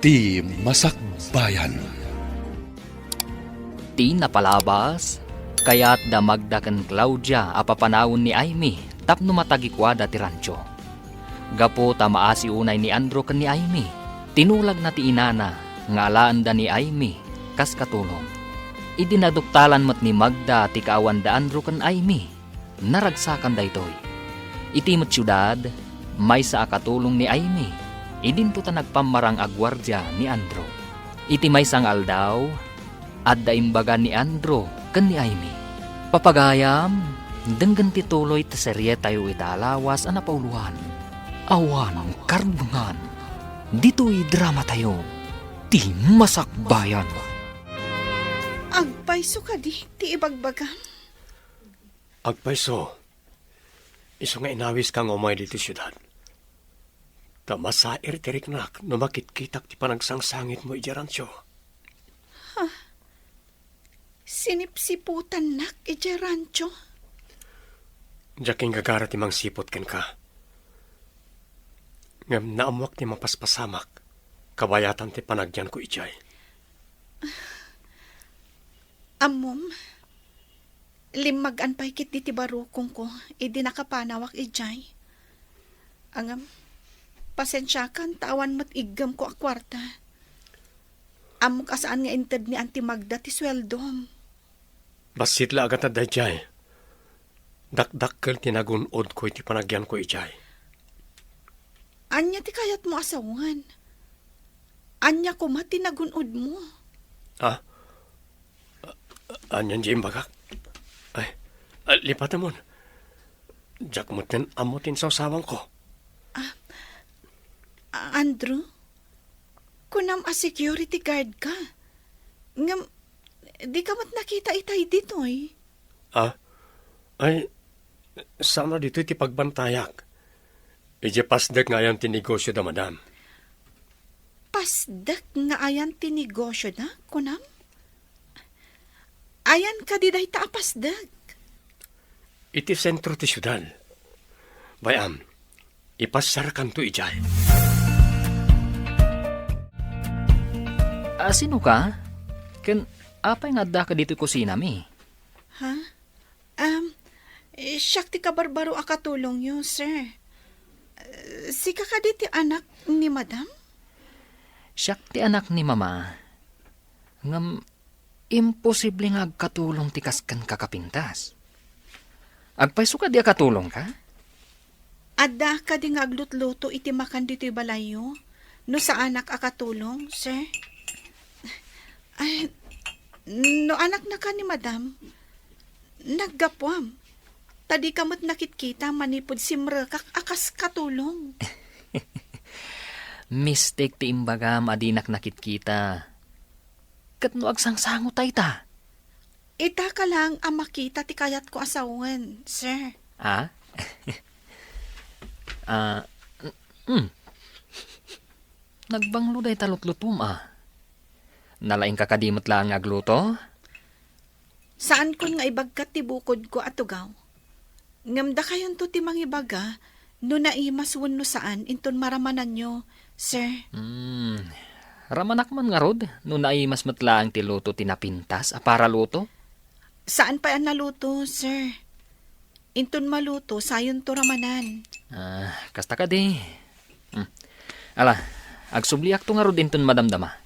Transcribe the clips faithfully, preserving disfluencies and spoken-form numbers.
Ti Masakbayan. Ti napalabas, kayat da Magda ken Claudia a papanawen ni Aimee tapno matagikuada ti rancho. Gapu ta maasi unay ni Andrew ken ni Aimee, tinulagna ti inana nga alaenda ni Aimee kas katulong. Idi naduktalan met ni Magda ti kaawan da Andrew ken Aimee, naragsakan daytoy. Iti met siudad, maysa a katulong ni Aimee, idinto ta nagpammarang a guardia ni Andrew. Iti maysa nga aldaw, adda imbaga ni Andrew ken ni Aimee. Papagayam, denggen ti tuloy ti serietayo ita a lawas a napauloan. Awan karbengan, ditoy dramatayo, Ti Masakbayan. Agpayso kadi ti ibagbagam? Agpayso, isu nga inawiska nga umay ditoy siudad. Ta masair ti riknak no makitkitak ti panagsangsangitmo idiay rancho. Sinipsiputannak idiay rancho? Diak inggagara ti mangsiput kenka. Ngem naammoak ti mapaspasamak, kabayatan ti panagyanko idiay. Ammom, limmagan pay ketdi ti barukongko idi nakapanawak idiay. Ngem, pasensiakan ta awan met iggemko a kuarta. Ammok a saan nga inted ni Auntie Magda ti sueldom. Bassit la a gatad daydiay. Dakdakkel ti nagun-odko iti panagyanko idiay. Ania ti kayatmo a sawen? Ania koma ti nagun-odmo? Ah? Anian ti imbagak? Ay, ah, lipatemon. Diak metten ammo ti insawsawanko. Ah, Andrew? Kunam a security guard ka. Ngem, di ka met nakita itay ditoy. Ah? Ay, saan a ditoy ti pagbantayak. Idiay pasdek nga ayan ti negosio da madam. Pasdek nga ayan ti negosio da, kunam? Ayan kadi dayta a pasdek? Iti sentro ti siudad. Bay-am, ipasarkanto idiay. Ah, sino ka? Ken apay nga adda ka ditoy kusinami? Ha? Um, eh, siak ti kabarbaro a katulongyo, sir. Eh, sika kadi ti anak ni madam? Siak ti anak ni mama. Ngem, imposible nga agkatulong ti kas kenka a pintas. Agpayso kadi a katulongka? Adda kadi nga aglutluto iti makan ditoy balayyo, no saanak a katulong, sir? Ay, no anaknaka ni madam, naggapuam. Ta dika met nakitkita manipud simrekak a kas katulong. Mistek ti imbagam a dinak nakitkita. Ket no agsangsango ta ita? Ita ka laeng a makita ti kayatko a sawen, sir. Ah? Ah, mm. Nagbanglo dayta lutlutom, ah. Nalaingka kadi met laeng nga agluto? Saankon nga ibagkat ti bukodko a tugaw. Ngem dakayonto ti mangibaga no naimas wenno saan inton maramananyo, sir. Hmm. Ramanak man ngarud no naimas met laeng ti luto ti napintas a para luto? Saan pay a naluto, sir. Inton maluto, sayonto ramanan. Ah, kasta kadi. Hmm. Ala, agsubliakto ngarud inton madamdama.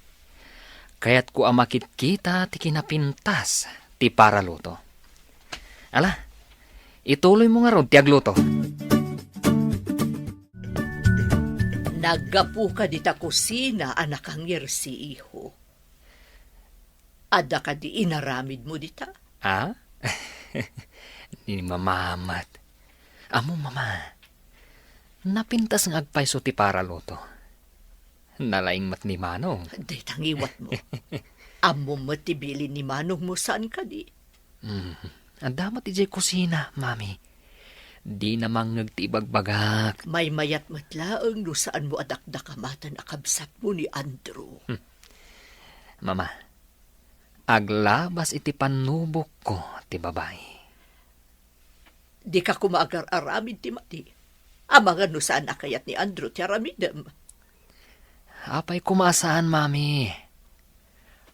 Kayatko a makitkita ti kinapintas ti para luto. Ala, ituloymo ngarud ti agluto. Naggapu ka dita kusina a nakangirsi, iho. Adda kadi inaramidmo dita? Ah? Ni Mama met. Ammom, Mama, napintas nga agpayso ti para luto. Nalaing met ni Manong. Dayta ngiwatmo. Ammom met ti bilin ni Manongmo, saan kadi? Mm. Adda met idiay kusina, Mami. Dina mangngeg ti ibagbagak. Maymayat met laeng no saanmo a dakdakamaten a kabsatmo ni Andrew. Hmm. Mama, aglabas iti pannubokko ti babai. Dika koma agar-aramid ti madi. Amangan no saan a kayat ni Andrew ti aramidem. Apay koma a saan, Mami.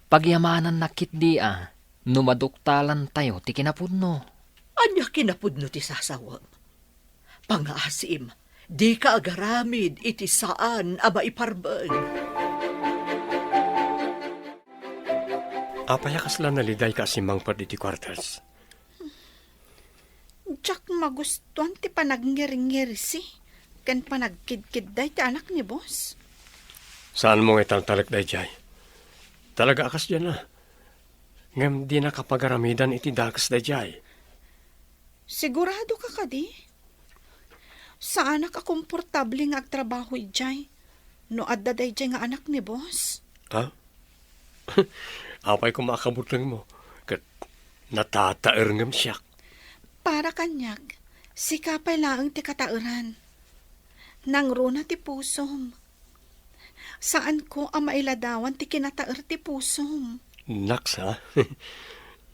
Pagyamanannak ketdi a no maduktalantayo ti kinapudno. Ania kinapudno ti sasawem? Pangaasim, dika agaramid iti saan a maiparbeng. Apay a kasla nalidayka a simmangpet iti quarters? Diak magustuan ti panagngirngirsi ken panagkidkidday ti anak ni boss. Saanmo nga italtalek daydiay? Talaga a kasdiay. Ngem dinaka pagaramidan iti dakes daydiay. Sigurado ka kadi? Saanak a komportable nga agtrabaho idiay no adda daydiay nga anak ni boss. Ha? Apay koma a kabutlengmo ket natataer ngem siak. Para kaniak, sika pay laeng ti kataeran. Nangruna ti pusom. Saanko a mailadawan ti kinataer ti pusom. Naks, ha?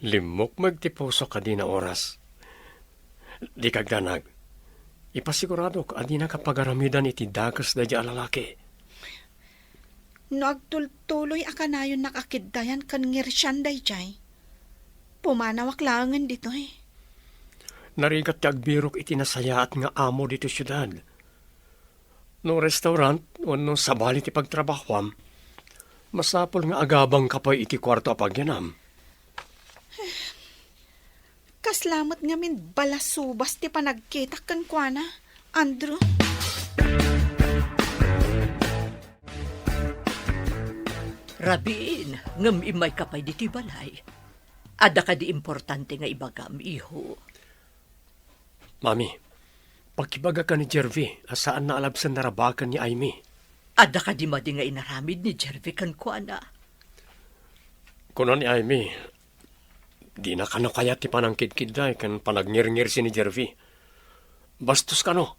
Limmukmeg ti pusok a dina oras. Dika agdanag. Ipasiguradok a dinaka pagaramidan iti dakes daydiay a lalaki. No agtultuloy a kanayonnak a kiddayan ken ngirsian daydiay, pumanawak laengen ditoy. Narigat ti agbirok iti nasayaat nga amo ditoy siudad. No restaurant wenno sabali ti pagtrabahoam, masapul nga agabangka pay iti kuarto a pagyanam. Kasla met ngamin balasubas ti panagkitak kenkuana, Andrew. Rabiin, ngem immayka pay ditoy balay. Adda kadi importante nga ibagam, iho? Mami, pakibagaka ni Jervy a saanna a labsen narabaken ni Aimee. Adda kadi madi nga inaramid ni Jervy kenkuana? Kuna ni Aimee, dina kano kayat ti panangkidkidday ken panagngirngirsi ni Jervy. Bastos kano.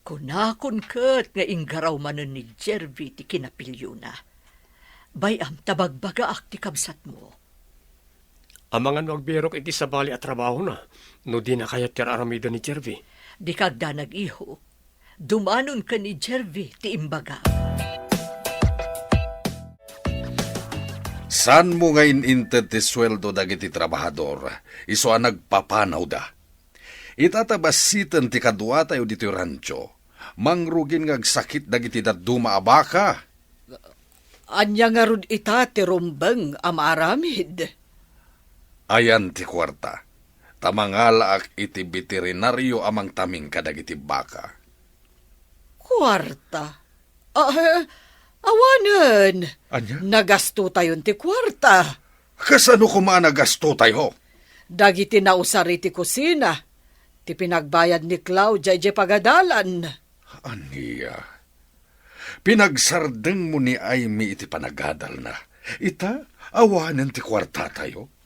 Kunakon ket nga inggaraw manen ni Jervy ti kinapiliona. Bay-am ta bagbagaak ti kabsatmo. Amangan no agbirok iti sabali a trabahona no dina kayat ti ar-aramiden ni Jervy. Dika agdanag, iho. Dumanon ken ni Jervy ti imbagam. Saanmo nga in-inted ti sueldo dagiti trabahador, isu a nagpapanawda. Ita ta bassiten ti kaduatayo ditoy rancho, mangrugin nga agsakit dagiti dadduma a baka. Ania ngarud ita ti rumbeng a maaramid? Ayan ti kuarta, ta mangalaak iti beterinario a mangtaming kadagiti baka. Kuarta? Ah, awanen. Ania? Nagastotayon ti kuarta. Kasano koma a nagastotayo? Dagiti nausar iti kusina, ti pinagbayad ni Claudia idiay pagadalan. Ania? Pinagsardengmo ni Aimee iti panagadalna. Ita, awanen ti kuartatayo.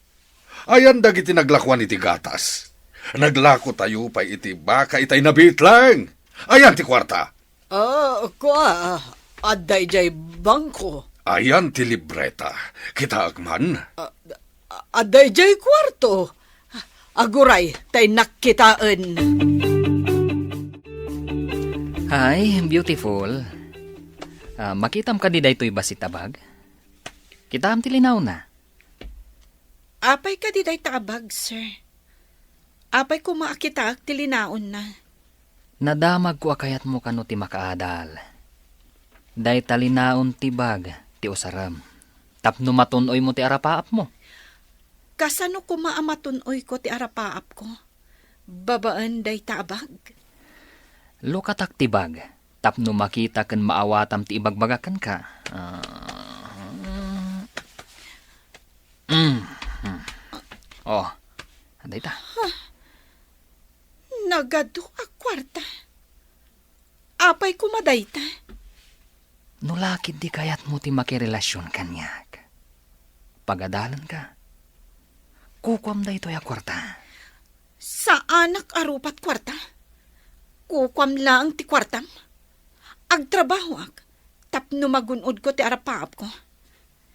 Ayan dagiti naglakuan iti gatas. Naglakotayo pay iti baka itay nabitleng. Ayan ti kuarta. Ah, kua, adda idiay bangko. Ayan ti libreta. Kitaek man. Ah, adda idiay kuarto. Aguray, ta innak kitaen. Hi, beautiful. Ah, makitam kadi daytoy bassit a bag? Kitaem ti linaonna. Apay kadi dayta a bag, sir? Apay koma a kitaek ti linaonna? Nadamagko a kayatmo kano ti makaadal. Dayta linaon ti bag ti usarem tapno matun-oymo ti arapaapmo. Kasano koma a matun-oyko ti arapaapko babaen dayta a bag? Lukatak ti bag tapno makita ken maawatam ti ibagbagak kenka. Ah, mm, mm. Oh, dayta. Nagadu a kuarta. Apay koma dayta? No la ketdi kayatmo ti makirelasion kaniak, pagadalenka. Kukuam daytoy a kuarta. Saanak a rupat kuarta. Kukuam laeng ti kuartam. Agtrabahoak tapno magun-odko ti arapaapko.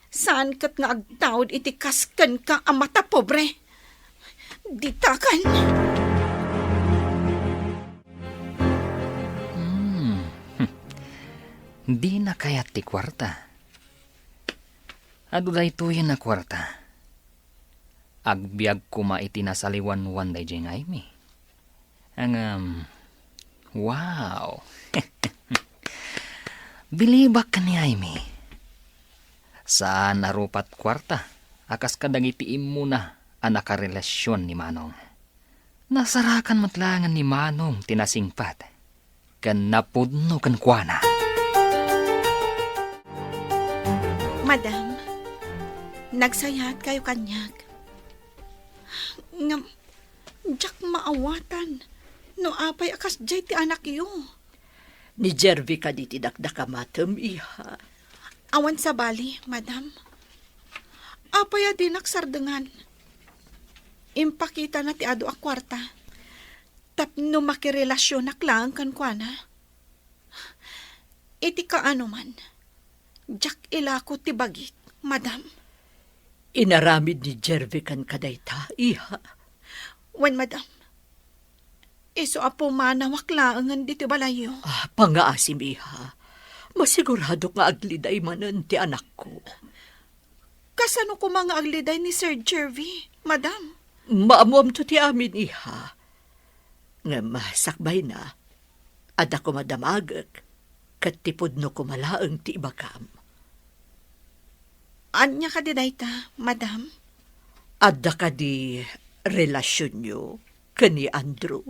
Saan ket nga agtaud iti kas kenka a matapobre. Ditakan. Hmm. Dina kayat ti kuarta. Adu daytoyen a kuarta. Agbiag koma iti nasaliwanwan daydiay nga Aimee. Ngem, wow! Bilibak ken ni Aimee. Saan a rupat kuarta a kas kadagiti immuna a nakarelasion ni Manong. Nasarakan met laengen ni Manong ti nasingpet ken napudno kenkuana. Madam, nagsayaatkay kaniak. Ngem, diak maawatan no apay a kasdiay ti anakyo. Ni Jervie kadi ti dakdakamatem, iha? Awan sabali, madam. Apay a dinak sardengan? Impakitana ti adu a kuarta tapno makirelasionak laeng kenkuana. Iti kaano man, diak ilako ti bagik, madam. Inaramid ni Jervie kenka dayta, iha? Wen, madam. Isu a pumanawak laengen ditoy balayyo. Ah, pangngaasim, iha. Masiguradok nga agliday manen ti anakko. Kasano koma nga agliday ni Sir Jervie, madam? Maammoamto ti amin, iha. Ngem sakbayna, adda koma damagek, ket ti pudno koma laeng ti ibagam. Ania kadi dayta, madam? Adda kadi relasionyo ken ni Andrew?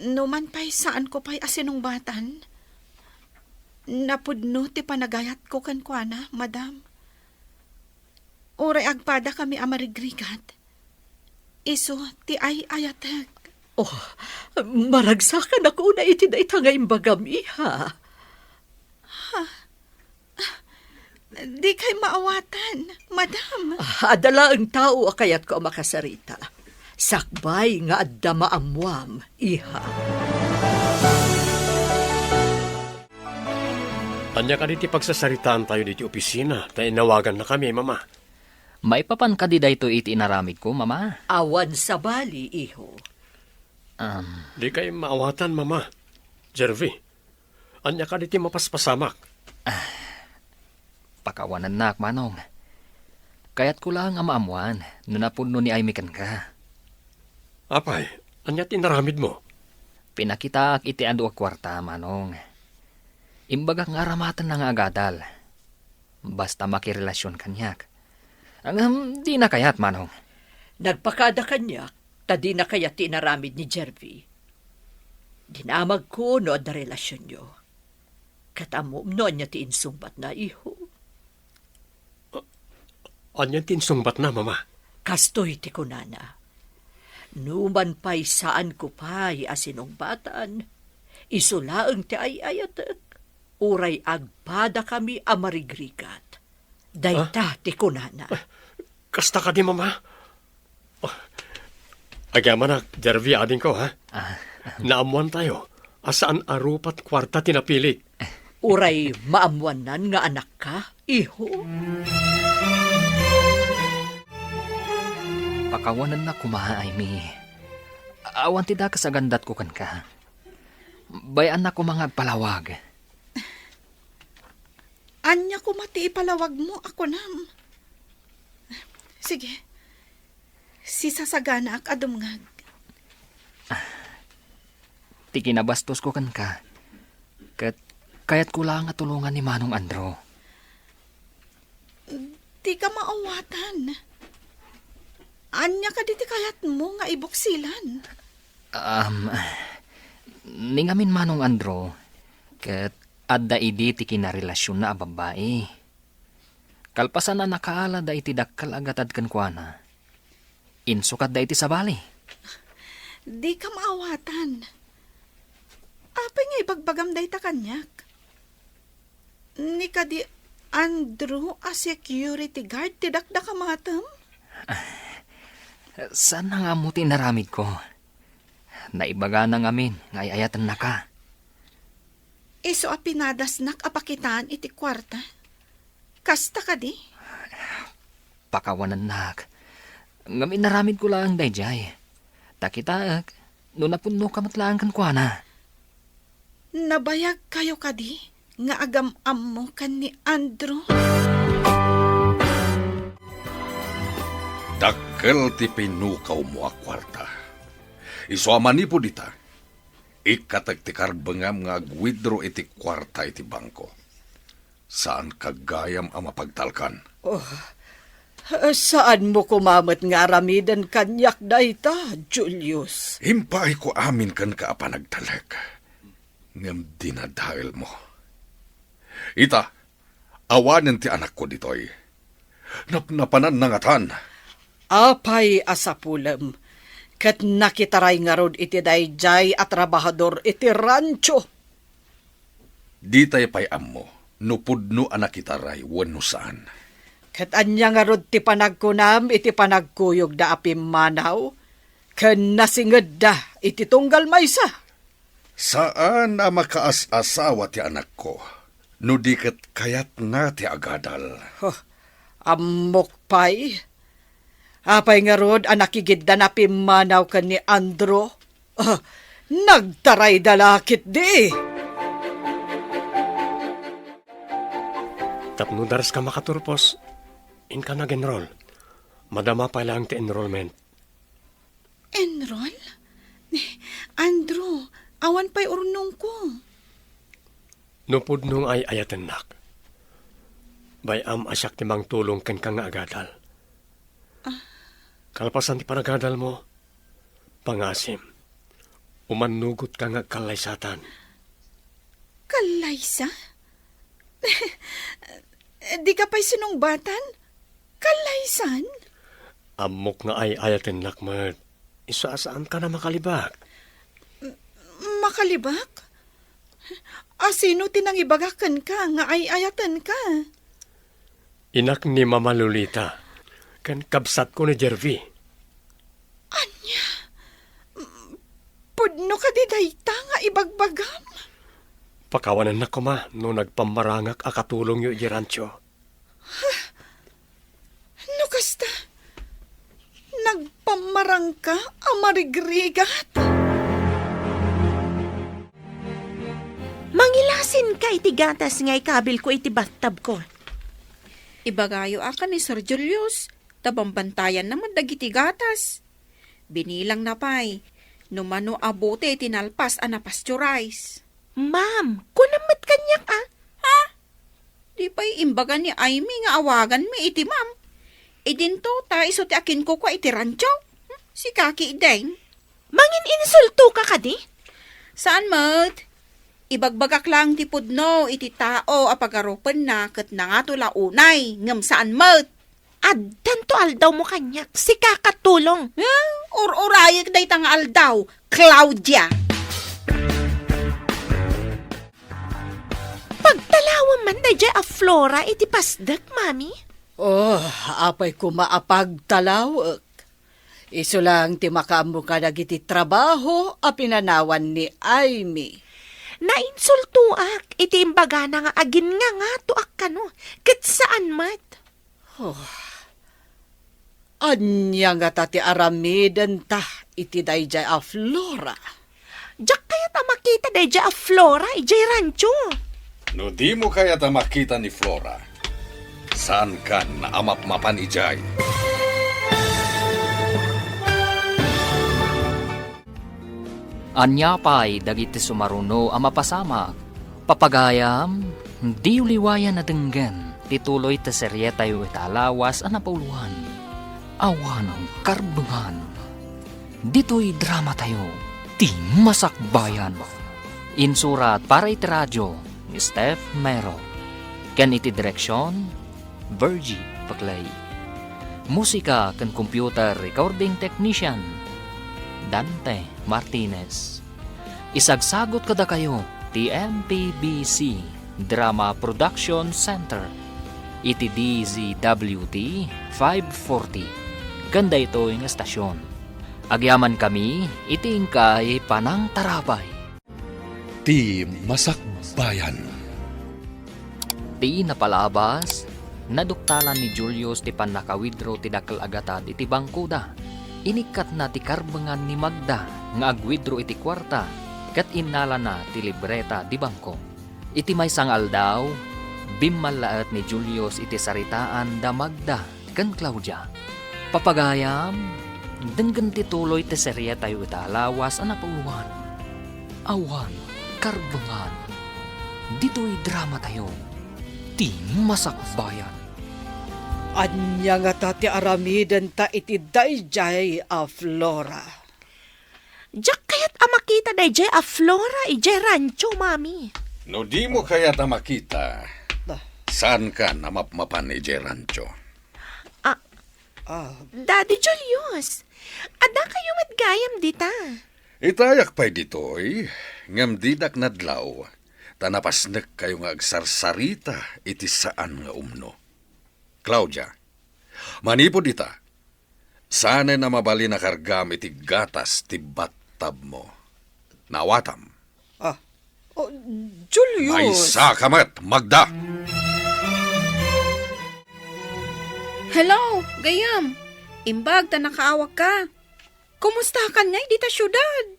No man pay saanko pay a sinungbatan, napudno ti panagayatko kenkuana, madam. Uray agpadakami a marigrigat, isu ti ay-ayatek. Oh, maragsakanak unay iti dayta nga imbagam, iha. Ha? Dikay maawatan, madam. Ah, adda laeng tao a kayatko a makasarita. Sakbay nga adda maammoam, iha. Ania kadi ti pagsasaritaantayo ditoy opisina ta inawagannakami, Mama? Maipapan kadi daytoy iti inaramidko, Mama? Awan sabali, iho. Um. Dikay maawatan, Mama. Jervie, ania kadi ti mapaspasamak? Ah, pakawanennak, Manong. Kayatko laeng a maammoan no napudno ni Aimee kenka. Apay, ania ti inaramidmo? Pinakitaak iti adu a kuarta, Manong. Imbagak nga aramatenna nga agadal. Basta makirelasion kaniak. Ngem, dina kayat, Manong. Nagpakada kaniak ta dina kayat ti inaramid ni Jervy. Dinamagko no adda relasionyo. Ket ammom no ania ti insungbatna, iho? Ania ti insungbatna, Mama? Kastoy ti kunana, "Numan pay saanko pay a sinungbatan, isu laeng ti ay-ayatek, uray agpadakami a marigrigat." Dayta ti kunana. Ah, kasta kadi, Mama? Oh, agyamanak, Jervy, adingko, ha? Ah. Naammoantayo a saan a rupat kuarta ti napilik. Uray maammoannan nga anakka, iho? Pakawanennak koma, Aimee. Awan ti dakes a gandatko kenka. Bay-annak koma nga agpalawag. Ania koma ti ipalawagmo a kunam? Sige, sisasaganaak a dumngeg. Ti kinabastosko kenka, ket kayatko laeng a tulongan ni Manong Andrew. Dika maawatan. Ania kadi ti kayatmo nga ibuksilan? Um, ni ngamin, Manong Andrew, ket adda idi ti kinarelasionna a babbai. Kalpasan a nakaalada iti dakkel a gatad kenkuana, insukatda iti sabali. Dika maawatan. Apay nga ibagbagam dayta kaniak? Ni kadi Andrew a security guard ti dakdakamatem? Saan nga ammo ti inaramidko. Naibagana ngamin nga ay-ayatennaka. Isu a pinadasnak a pakitaan iti kuarta. Kasta kadi? Pakawanennak. Ngem inaramidko laeng daydiay. Ta kitaek, no napudnoka met laeng kenkuana. Nabayagkayo kadi nga agam-ammo ken ni Andrew? Dakkel ti pinukawmo a kuarta. Isu a manipud ita, ikkatek ti karbengam nga ag-withdraw iti kuarta iti bangko. Saanka gayam a mapagtalkan. Oh, saanmo koma met nga aramiden kaniak dayta, Julius. Impaayko amin kenka a panagtalek, ngem dinadaelmo. Ita, awanen ti anakko ditoy. Napnapananna ngatan. Apay a sapulem, ket nakitaray ngarud iti daydiay a trabahador iti rancho. Ditay pay ammo no pudno a nakitaray wenno saan. Ket ania ngarud ti panagkunam iti panagkuyogda a pimmanaw ken nasingedda iti tunggal maysa? Saan a makaas-asawa ti anakko, no di ket kayatna ti agadal. Huh, ammok pay. Apay ngarud a nakigiddan a pimmanaw ken ni Andrew? Ah, nagtarayda la ketdi. Tapno dares ka makaturpos, inka nag-enroll. Madama pay laeng ti enrollment. Enroll? Andrew, awan pay urnongko. No pudno nga ay-ayatennak, bay-am a siak ti mangtulong kenka nga agadal. Ah. Kalpasan ti panagadalmo, pangasim, umannugotka nga agkallaysatan. Kallaysa? Dika pay sinungbatan? Kallaysan? Ammok nga ay-ayatennak met. Isu a saanka a makalibak. M-, makalibak? A sino ti nangibaga kenka nga ay-ayatenka? Inak ni Mama Lolita, ken kabsatko ni Jervy. Ania? M-, pudno kadi dayta nga ibagbagam? Pakawanennak koma no nagpammarangak a katulongyo idiay rancho. No kasta, nagpammarangka a marigrigat? Mangilasinka iti gatas nga ikabilko iti bathtubko. Ibagayo a ken ni Sir Julius, ta bambantayanna met dagiti gatas. Binilangna pay no mano a bote ti nalpas a na-pasteurize. Ma'am, kunam met kaniak a. Ha? Di pay imbaga ni Aimee nga awaganmi iti ma'am. Idinto ta isu ti akinkukua iti rancho. Hmm, sika ketdin. Mangin-insultoka kadi? Saan met. Ibagbagak laeng ti pudno iti tao a pagarupenna ket nangato la unay, ngem saan met. Addanto aldawmo kaniak, sika katulong. Eh, ur-urayek dayta nga aldaw, Claudia. Pagtalawem man daydiay a Flora iti pasdek, Mami? Oh, apay koma a pagtalawek. Isu laeng ti makaammo kadagiti trabaho a pinanawan ni Aimee. Nainsultoak iti imbagana nga aginngangato a kano, ket saan met. Oh. Ania ngata ti aramidenta iti daydiay a Flora? Diak kayat a makita daydiay a Flora idiay rancho. No dimo kayat a makita ni Flora, saankan a mapmapan idiay. Ania pay dagiti sumaruno a mapasamak? Papagayam, diyo liwayan a denggen ti tuloy ti serietayo ita a lawas a napauluan. Awan karbengan. Ditoy dramatayo, Ti Masakbayan. Insurat para iti radio ni Steph Mero. Ken iti direksion, Virgie Paclay. Musika ken computer recording technician, Dante Martinez. Isagsagut kadakayo ti M P B C Drama Production Center iti D Z W T five forty ken daytoy nga estasion. Agyamankami iti inkay panangtarabay. Ti Masakbayan. Ti napalabas, naduktalan ni Julius ti pannaka-withdraw ti dakkel a gatad iti bangkoda. Inikkatna ti karbengan ni Magda nga ag-withdraw iti kuarta. ket innalana ti libreta di bangko. Iti maysa nga aldaw, bimmallaet ni Julius iti saritaan da Magda ken Claudia. Papagayam, denggen ti tuloy ti serietayo ita a lawas a napauluan. Awan karbengan. Ditoy dramatayo, ti Masakbayan. Ania ngata ti aramidenta iti daydiay a Flora? Diak kayat a makita daydiay a Flora idiay rancho, Mami. No dimo kayat a makita, saankan a mapmapan idiay rancho. Ah, Ah, Daddy Julius, adda kayo met gayam dita. Itayak pay ditoy, ngem didak nadlaw, ta napasnekkayo nga agsarsarita iti saan nga umno. Claudia, manipud ita, sanen a mabalin a kargam iti gatas ti battabmo. Naawatam. Ah, oh, Julius! Maysa ka met, Magda! Hello, gayyem. Imbag ta nakaawagka. Kumusta ka ngay dita siudad?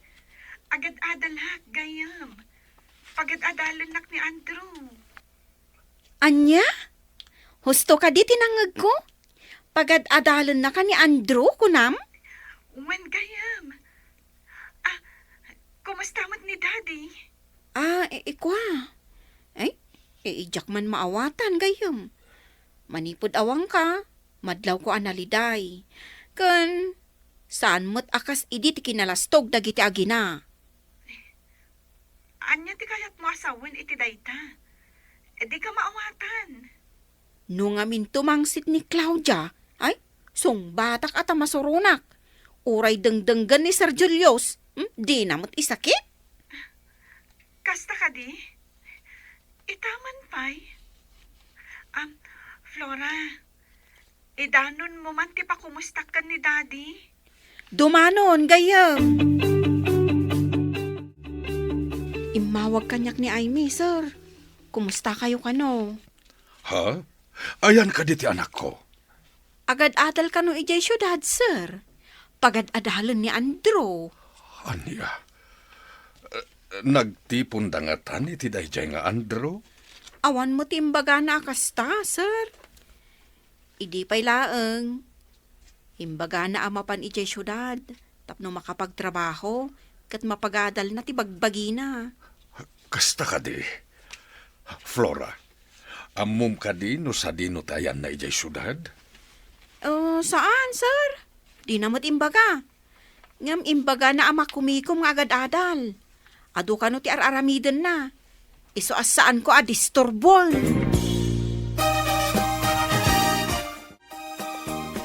Agad-adalak, gayyem. Pagad-adalennak ni Andrew. Ania? Husto kadi ti nangngegko? Pagad-adalennaka ni Andrew, kunam? Wen, gayyem. Ah, kumusta met ni Daddy? Ah, i-, ikua. Ay, i-, idiak man maawatan, gayyem. Manipud awanka, madlawko a naliday. Ken, saan met a kas idi ti kinalastog dagiti agina. Ania ti kayatmo a sawen iti dayta? Dika maawatan. No ngamin tumangsit ni Claudia, ay, sungbatak a ta masuronak. Uray dengdenggen ni Sir Julius, hmm, dina met isakit. Kasta kadi? Ita man pay? Am, Flora, idanonmo man ti pakumustak ken ni Daddy? Dumanon, gayyem. Immawag kaniak ni Aimee, sir. Kumusta kayo kano? Ha? Ayan kadi ti anakko? Agad-adal kano idiay siudad, sir? Pagad-adalen ni Andrew. Ania? Eh, nagtipon da ngatan iti daydiay nga Andrew? Awan met ti imbagana a kasta, sir. Idi pay laeng, imbagana a mapan idiay siudad tapno makapagtrabaho ket mapagadalna ti bagbagina. Kasta kadi. Flora, ammom kadi no sadino ti ayanna idiay siudad? Oh, saan, sir? Dina met imbaga. Ngem imbagana a makumikom nga agad-adal. Adu kano ti ar-aramidenna. Isu a saanko a disturbon.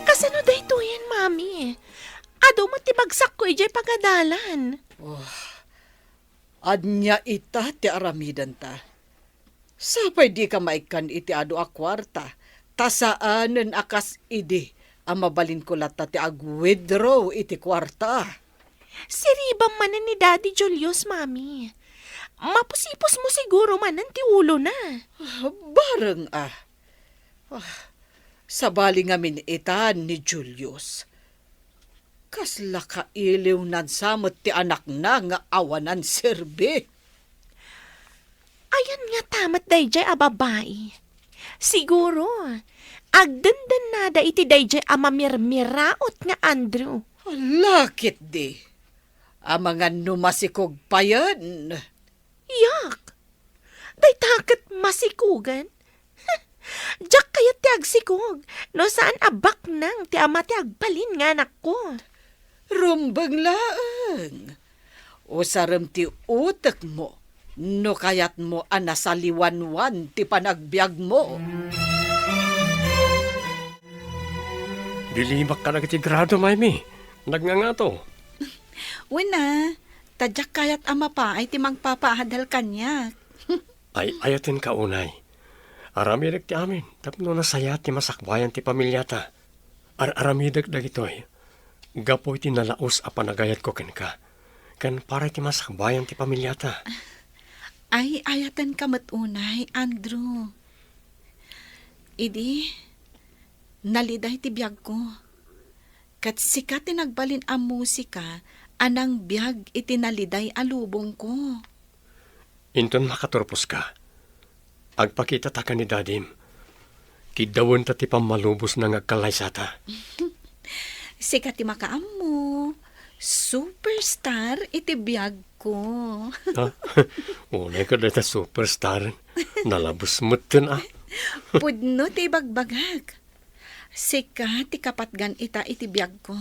Kasano daytoyen, Mami? Adu met ti bagsakko idiay pagadalan. Oh, ania ita ti aramidenta? Sapay dika maikkan iti adu a kuarta, ta saanen a kas idi a mabalinko latta ti ag-withdraw iti kuarta. Siribam manen ni Daddy Julius, Mami. Mapusipusmo siguro manen ti ulona. Ah, bareng a. Ah, sabali ngamin ita ni Julius. Kasla kailiwnan sa met ti anakna nga awanan serbi. Ayan ngata met daydiay a babai. Siguro, agdendennada iti daydiay a mamirmiraot nga Andrew. Ala ketdi. Amangan no masikog payen. Yak! Dayta ket masikogen? Diak kayat ti agsikog no saan a baknang ti ama ti agbalin nga anakko. Rumbeng laeng. Usarem ti utekmo no kayatmo a nasaliwanwan ti panagbiagmo. Dilimak kadagiti grado, Maymi. Nagngangato. Wen a, ta diak kayat a mapaay ti mangpapaadal kaniak. Ay-ayatenka unay. Aramidek ti amin tapno nasayaat ti masakbayan ti familiata. Ar-aramidek dagitoy gapu iti nalaus a panagayatko kenka, ken para iti masakbayan ti familiata. Ay-ayatenka met unay, Andrew. Idi, naliday ti biagko. Ket sika ti nagbalin a musika a nangbiag iti naliday a lubongko. Inton makaturposka, agpakitata ken ni Dadim. Kiddawenta ti pammalubosna nga agkallaysata. Sika ti makaammo, superstar iti biagko. Ha? Unay ka dayta superstar. Nalabes metten, a. Pudno ti ibagbagak. Sika ti kapatgan ita iti biagko.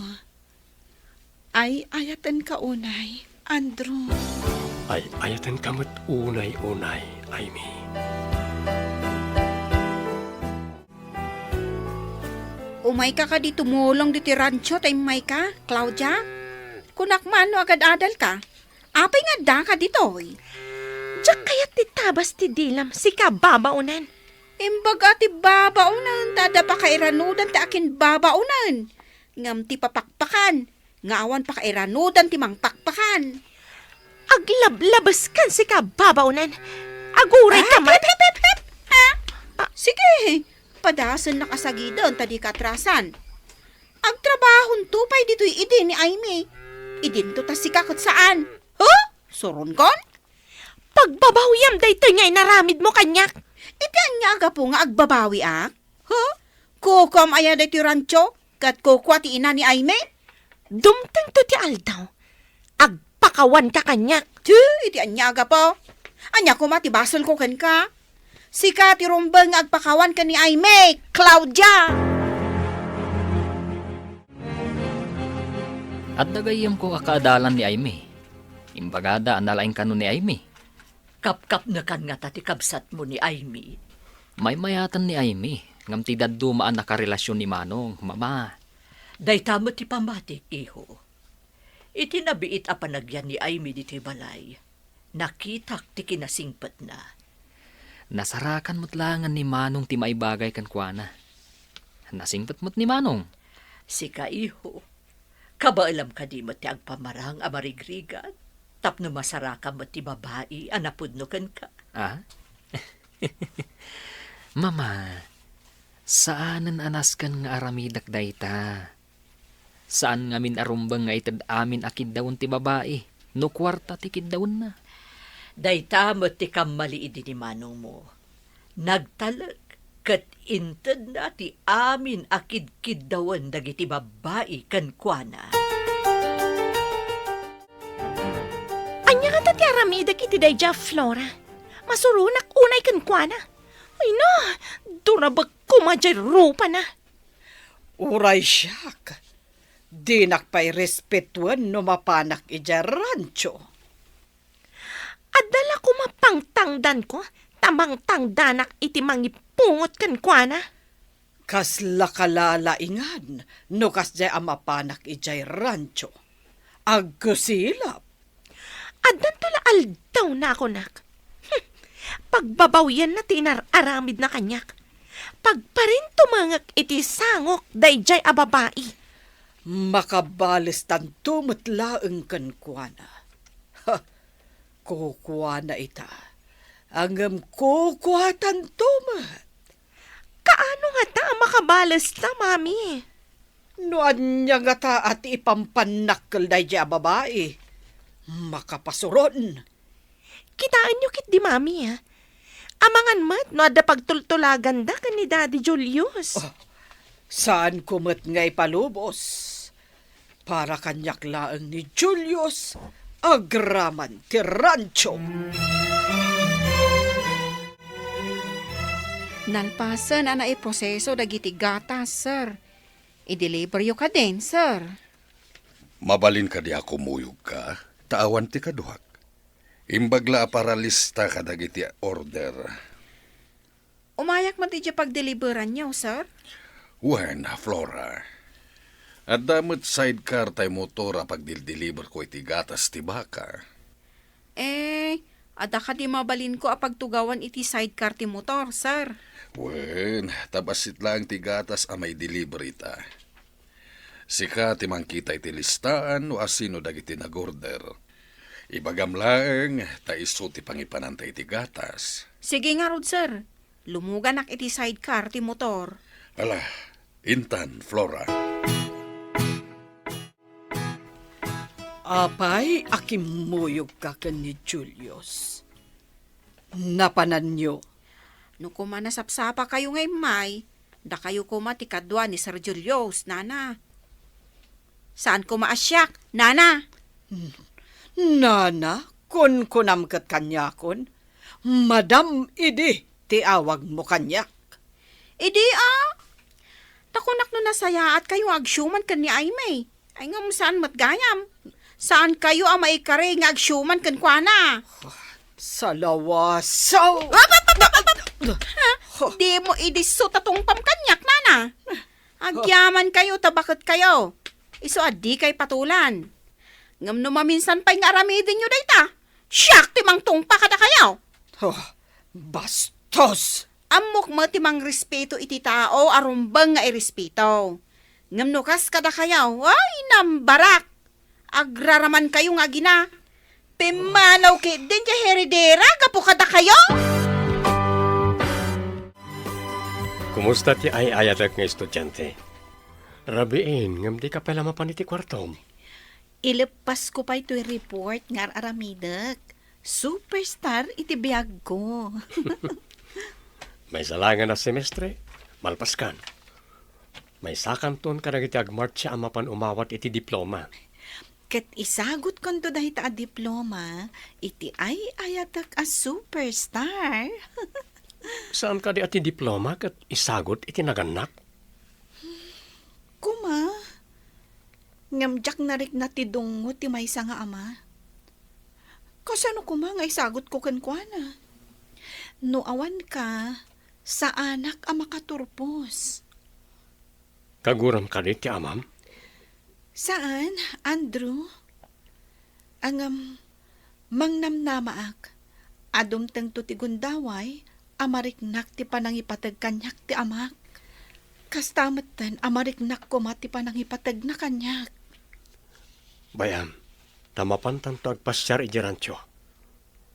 Ay-ayatenka unay, Andrew. Ay-ayatenka met unay, unay, Aimee. Umayka kadi tumulong ditoy rancho ta immayka, Claudia? Kunak man no agad-adalka. Apay nga addaka ditoy? Diak kayat ti tabas ti dilam, sika babaonen. Imbaga ti babaonen, ta adda pakairanudan ti akinbabaonen. Ngem ti papakpakan, nga awan pakairanudan ti mangpakpakan. Aglablabeskan, sika babaonen. Aguray ka man. Hep, hep, hep, hep! Ha? Ah. Sige, padasennaka sagiden ta dika atrasan. Agtrabahonto pay ditoy idi ni Aimee. Idinto ta sika ket saan. Huh? Suronkon? Pagbabawyam daytoy nga inaramidmo kaniak. Iti ania a gapu nga agbabawiak? Huh? Kukuam aya daytoy rancho ket kukua ti ina ni Aimee? Dumtengto ti aldaw. Agpakawanka kaniak. Ti, iti ania a gapu? Ania koma ti basolko kenka? Sika ti rumbeng nga agpakawan ken ni Aimee, Claudia! Adda gayyemko a kaadalan ni Aimee. Imbagada a nalaing kano ni Aimee. Kapkapnekan ngata ti kabsatmo ni Aimee? Maymayaten ni Aimee, ngem ti dadduma a nakarelasion ni Manong, Mama. Dayta met ti pammatik, iho. Iti nabiit a panagyan ni Aimee ditoy balay, nakitak ti kinasingpetna. Nasarakan met laengen ni Manong ti maibagay kenkuana. Nasingpet met ni Manong. Sika, iho, kabaelam kadi met ti agpamarang a marigrigat tapno masarakam met ti babai a napudno kenka? Ah? Mama, saanen a nasken nga aramidek dayta. Saan ngamin a rumbeng nga ited amin a kiddawen ti babai no kuarta ti kiddawenna. Dayta met ti kammali idi ni manongmo. Nagtalek ket intedna ti amin a kidkiddawen dagiti babbai kenkuana. Ania ngata ti aramidek iti daydiay a Flora? Masuronak unay kenkuana. Ay na, durabek koma diay rupana. Uray siak, dinak pay respetuen no mapanak idiay rancho. Adda la koma pangtangdanko, ta mangtangdanak iti mangipungot kenkuana. Kasla kalalaingan no kasdiay a mapanak idiay rancho. Agkusilap. Addanto la aldawna a kunak. Hmm. Pagbabawyanna ti inar-aramidna kaniak. Pagparintumengek iti sangok daydiay a babai. Makabalestanto met laeng kenkuana. Ha, kukuana ita. Ngem kukuatanto met. Kaano ngata a makabalesta, Mami? No ania ngata a ti ipampannakkel daydiay a babai, makapasuron. Kitaenyo ketdi, Mami, a. Amangan met no adda pagtultulaganda ken ni Daddy Julius. Oh, saanko met nga ipalubos. Para kaniak laeng ni Julius agraman ti rancho. Nalpasen a naiproseso dagiti gatas, sir. I-deliveryo kadin, sir. Mabalin kadi a kumuyogka, ta awan ti kaduak. Imbag la a paralista kadagiti order. Umayak met idiay pagdeliveranyo, sir. Wen, Flora. Adda met sidecar tay motor a pagdildeliverko iti gatas ti baka. Eh, adda kadi mabalinko a pagtugawan iti sidecar ti motor, sir? Wen, ta bassit laeng ti gatas a maideliver ita. Sika ti mangkita iti listaan no asino dagiti nag-order. Ibagam laeng ta isu ti pangipananta iti gatas. Sige ngarud, sir. Lumuganak iti sidecar ti motor. Ala, intan, Flora. Apay a kimmuyogka ken ni Julius? Napananyo? No koma nasapsapakayo nga immay, dakayo koma ti kadua ni Sir Julius, nana. Saan koma a siak, nana? Nana, kunkunam ket kaniakon, Madam idi ti awagmo kaniak. Idi a? Ta kunak no nasayaatkayo nga agsiuman ken ni Aimee. Ay, ngem saan met gayam? Saankayo a maikari nga agsiuman kenkuana? Salawasaw! Ap, ap, ap, ap, ap, ap! Ha? Dimo idi isu ta tungpam kaniak, nana. Agyamankayo ta baketkayo. Isu a dikay patulan. Ngem no maminsan pay nga aramidenyo dayta, siak ti mangtungpa kadakayo. Oh, bastos! Ammok met ti mangrespeto iti tao a rumbeng nga irespeto. Ngem no kas kadakayo, ay, nambarak! Agraramankayo nga agina. Pimmanaw ketdin ti heredera gapu kadakayo? Kumusta ti ay-ayatek nga estudiante? Rabiin, ngem dika pay la mapan iti kuartom. Ileppasko pay toy report nga ar-aramidek. Superstar iti biagko. Maysa laengen a semestre, malpaskan. Maysakanton kadagiti agmartsia a mapan umawat iti diploma. Ket isagutkonto dayta a diploma iti ay-ayatek a superstar. Saan kadi a ti diploma ket isagut iti nagannak? Koma, ngem diak narikna ti dungngo ti maysa nga ama. Kasano koma nga isagutko kenkuana? No awanka, saanak a makaturpos. Kaguram kadi ti amam? Saan, Andrew. Ngem, mangnamnamaak a dumtengto ti gundaway a mariknak ti panangipateg kaniak ti amak. Kasta metten a mariknak koma ti panangipategna kaniak. Bay-am, ta mapantanto agpasiar idiay rancho.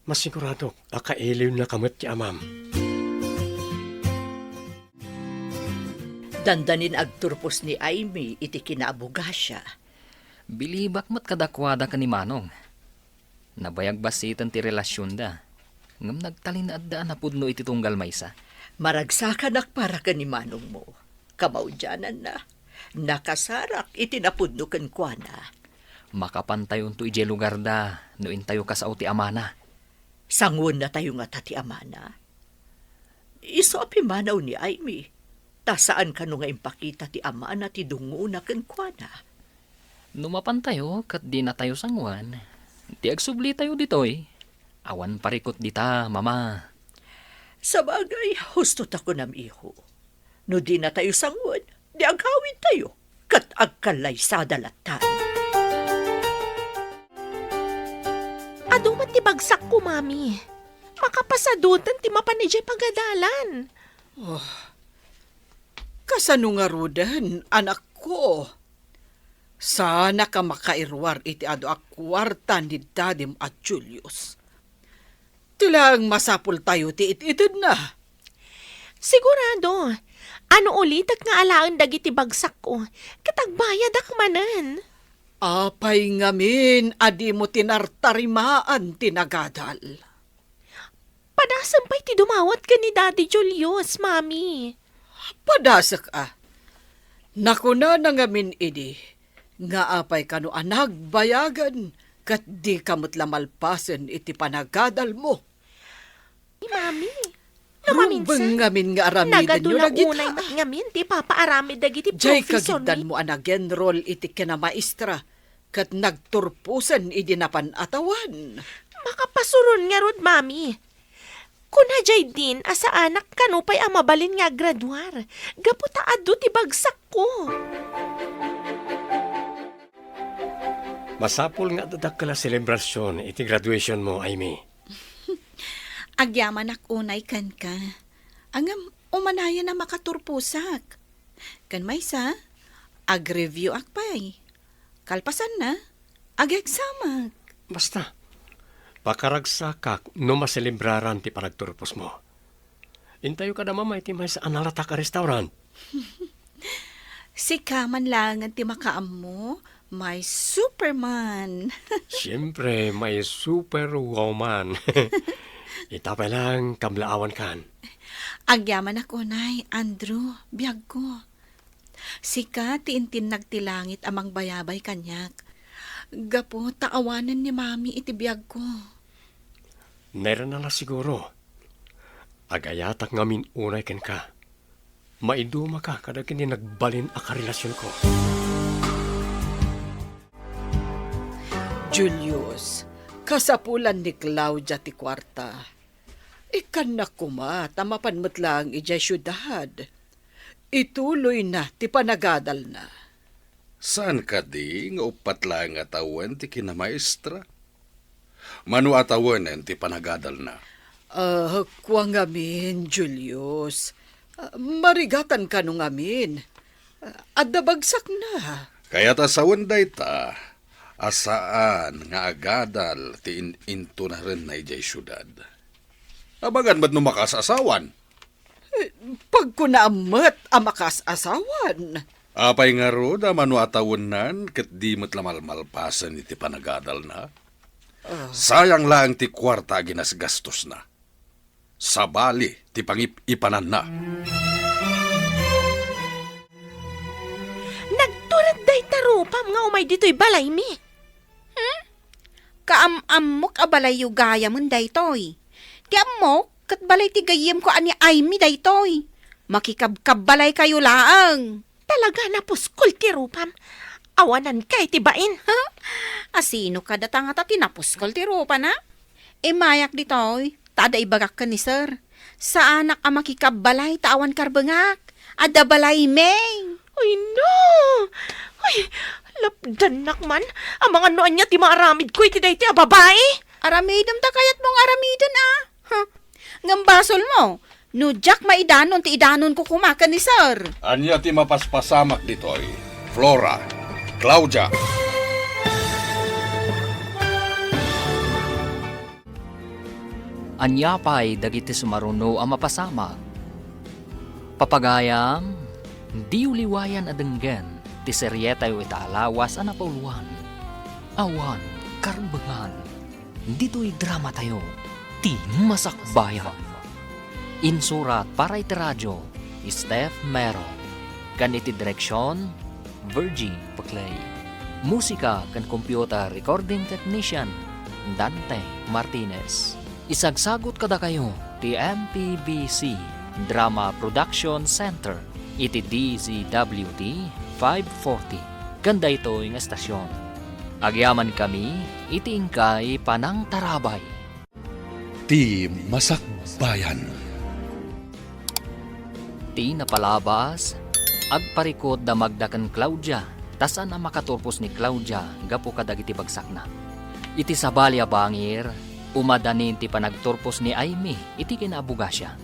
Masiguradok a kailiwnaka met ti amam. Dandanin agturpos ni Aimee iti kinaabogasia. Bilibak met kadakuada ken ni Manong. Nabayag bassiten ti relasionda, ngem nagtalinaedda a napudno iti tunggal maysa. Maragsakanak para ken ni Manongmo. Kamaudiananna, nakasarak iti napudno kenkuana. Makapantayonto idiay lugarda no intayo kasao ti amana. Sanguennatayo ngata ti amana? Isu a pimmanaw ni Aimee, ta saan kano nga impakita ti amana ti dungngona kenkuana. No mapantayo ket dinatayo sanguen, ti agsublitayo ditoy, awan parikut dita, Mama. Sabagay, husto ta kunam, iho. No dinatayo sanguen, di agawidtayo, ket agkallaysada latta. Adu met ti bagsakko, Mami. Makapasaduten ti mapan idiay pagadalan. Oh, kasano ngaruden, anakko? Saanak a makairuar iti adu a kuarta ni dadim a Julius. Ti laeng masapultayo ti it-itedna. Sigurado, no ulitek nga alaen dagiti bagsakko, ket agbayadak manen. Apay ngamin a dimo tinartarimaan ti nagadal? Padasem pay ti dumawat ken ni Daddy Julius, Mami. Padasek a. Nakunana ngamin idi nga apay kano a nagbayagen ket dika met la malpasen iti panagadalmo. Mami, no maminsan, rumbeng ngamin nga aramidenyo dagita. Nagadu la unay met ngamin ti ipapaaramid dagiti profesormi. Diay kagiddanmo a nag-enroll iti kinamaestra ket nagturposen idi napan a tawen. Makapasuron ngarud, Mami. Kuna diay din a saanak kano pay a mabalin nga aggraduar, gapu ta adu ti bagsakko. Masapul nga adda dakkel a selebrasion iti graduationmo, Aimee. Agyamanak unay kenka. Ngem, umanayon a makaturposak. Ken maysa, agreviewak pay. Kalpasanna, ageksamak. Basta, pakaragsakak no maselebraran ti panagturposmo. Intayo kada Mama iti maysa a nalatak a restaurant. Sika man laengen ti makaammo My Superman. Siyempre, my Superwoman. Ita pay lang, kablaawankan. Agyamanak unay, Andrew, biagko. Sika ti intinnag ti langit a mangbayabay kaniak. Gapu ta awanen ni Mami iti biagko. Nairana la siguro. Agayatak ngamin unay kenka. Maidumaka kadagiti nagbalin a karelasionko. Julius, kasapulan ni Claudia ti kuarta. Ikkannak koma ta mapan met laeng idiay siudad. Ituloyna ti panagadalna. Saan kadi nga uppat laeng a tawen ti kinamaestra? Mano a tawenen ti panagadalna? Ah, kua ngamin, Julius. Ah, marigatan kano ngamin. Ah, adda bagsakna. Kayat a sawen dayta a saan nga agadal ti in-, intunarenna idiay siudad. Amangan met no makaas-asawan. Eh, pagkunaam met a makaas-asawan. Apay ngarud a mano a tawennan ket di met la malmalpasen iti panagadalna? Ah. Sayang laeng ti kuarta a ginasgastosna. Sabali ti pangip-ipananna. Nagtured dayta rupam nga umay ditoy balaymi. Hmm? Kaam-ammok a balayyo gayamen daytoy. Ti ammok, ket balay ti gayyemko a ni Aimee daytoy. Makikabkabbalaykayo laeng. Talaga, napuskol ti rupam. Awananka iti bain. Ha? Asino kada ta ngata ti napuskol ti rupana? Imayak ditoy, ta adda ibagak ken ni Sir. Saanak a makikabbalay ta awan karbengak. Adda balaymi. Ay, no! Ay, lapdannak man. Amangan no ania ti maaramidko iti daytoy a babai. Aramidem ta kayatmo nga aramiden, a. Huh. Ngem basolmo, no diak maidanon ti idanonko koma ken ni Sir. Ania ti mapaspasamak ditoy, Flora, Claudia? Ania pay dagiti sumaruno a mapasamak? Papagayam, diyo liwayan a denggen ti serietayo ita a lawas a napauluan. Awan karbengan. Ditoy dramatayo, Ti Masakbayan. Insurat para iti radio, Steph Mero. Ken iti direksion, Virgie Paclay. Musika ken computer recording technician, Dante Martinez. Isagsagut kadakayo ti M P B C Drama Production Center iti D Z W T five forty ken daytoy nga estasion. Agyamankami iti inkay panangtarabay. Ti Masakbayan. Ti napalabas, agparikut da Magda ken Claudia, ta saan a makaturpos ni Claudia gapu kadagiti bagsakna. Iti sabali a bangir, umadanin ti panagturpos ni Aimee iti kinaabogasia.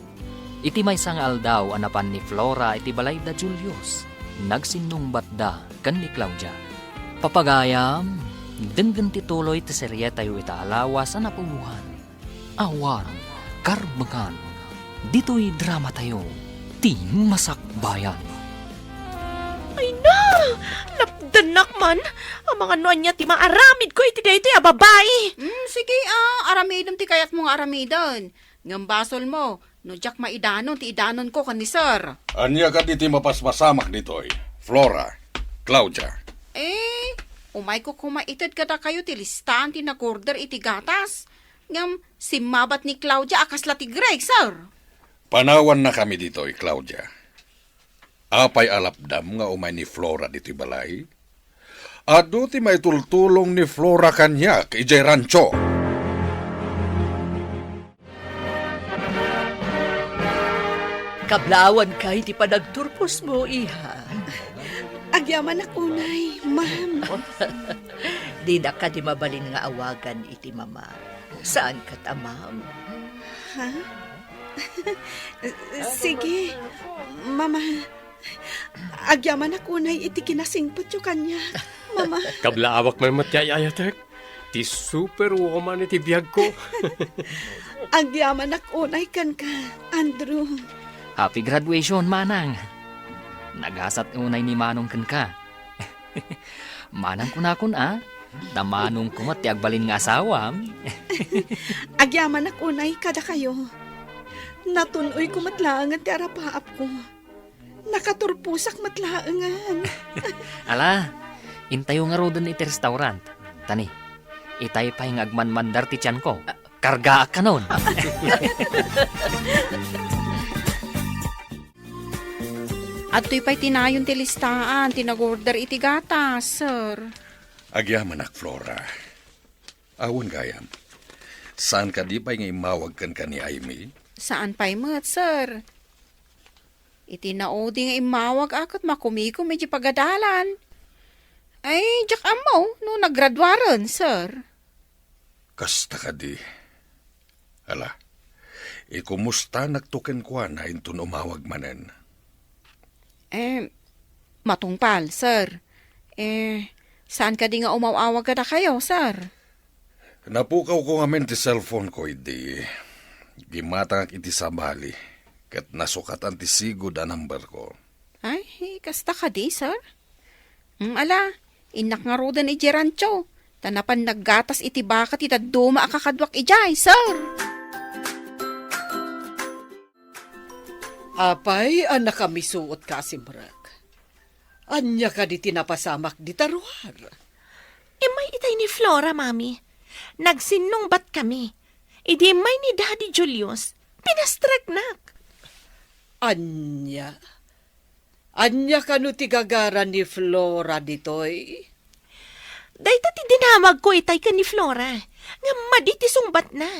Iti maysa nga aldaw a napan ni Flora iti balay da Julius, nagsinnungbatda ken ni Claudia. Papagayam, denggen ti tuloy ti serietayo ita a lawas a napauluan. Awan karbengan. Ditoy dramatayo, Ti Masakbayan. Ay na! Lapdannak man! Amangan no ania ti maaramidko iti daytoy a babai! Hmm, sige, a, aramidem ti kayatmo nga aramiden. Ngem basolmo, no diak maidanon ti idanonko ken ni Sir. Ania kadi ti mapaspasamak ditoy, Flora, Claudia? Eh, umayko koma ited kadakayo ti listaan ti nag-order iti gatas. Ngem simmabat ni Claudia a kasla ti Greek, Sir. Panawannakami ditoy, Claudia. Apay a lapdam nga umay ni Flora ditoy balay? Adu ti maitultulong ni Flora kaniak idiay rancho. Kablaawanka iti panagturposmo, iha. Agyamanak unay, ma'am. Dinak kadi mabalin nga awagan iti mama. Saan ket a ma'am? Ha? Sige, mama. Agyamanak unay iti kinasingpetyo kaniak, mama. Kablaawak man met ti ay-ayatek. Ti superwoman iti biagko. Agyamanak unay kenka, Andrew. Happy graduation, manang. Nagasat unay ni manong kenka. Manang kunakon a, ta manongko met ti agbalin nga asawam. Agyamanak unay kadakayo. Natun-oyko met laengen ti arapaapko. Nakaturposak met laengen. Ala, intayo ngaruden iti restaurant. Tani, itay pay nga agmanmandar ti tianko. Kargaak kanon. Adtoy pay ti nayon ti listaan ti nag-order iti gatas, sir. Agyamanak, Flora. Awan gayam. Saan kadi pay nga immawag kenka ni Aimee? Saan pay met, sir. Iti naudi nga immawag a ket makumikom iti pagadalan. Ay, diak ammo no naggraduaren, sir. Kasta kadi. Ala, ikumustanakto kenkuana inton umawag manen. Eh, matungpal, sir. Eh, saan kadi nga umaw-awag kadakayo, sir? Napukawko ngamin ti cellphone ko idi gimmatangak iti sabali ket nasukatan ti sigud a number ko. Ay, kasta kadi, sir? Mm, ala, innak ngaruden idiay rancho, ta napan naggatas iti baka ti dadduma a kakaduak idiay, sir. Apay a nakamisuotka a simrek? Ania kadi ti napasamak dita ruar? Immay itay ni Flora, Mami. Nagsinnungbatkami. Idi immay ni Daddy Julius, pinastreknak. Ania? Ania kano ti gagaran ni Flora ditoy? Dayta ti dinamagko itay ken ni Flora, ngem madi ti sungbatna.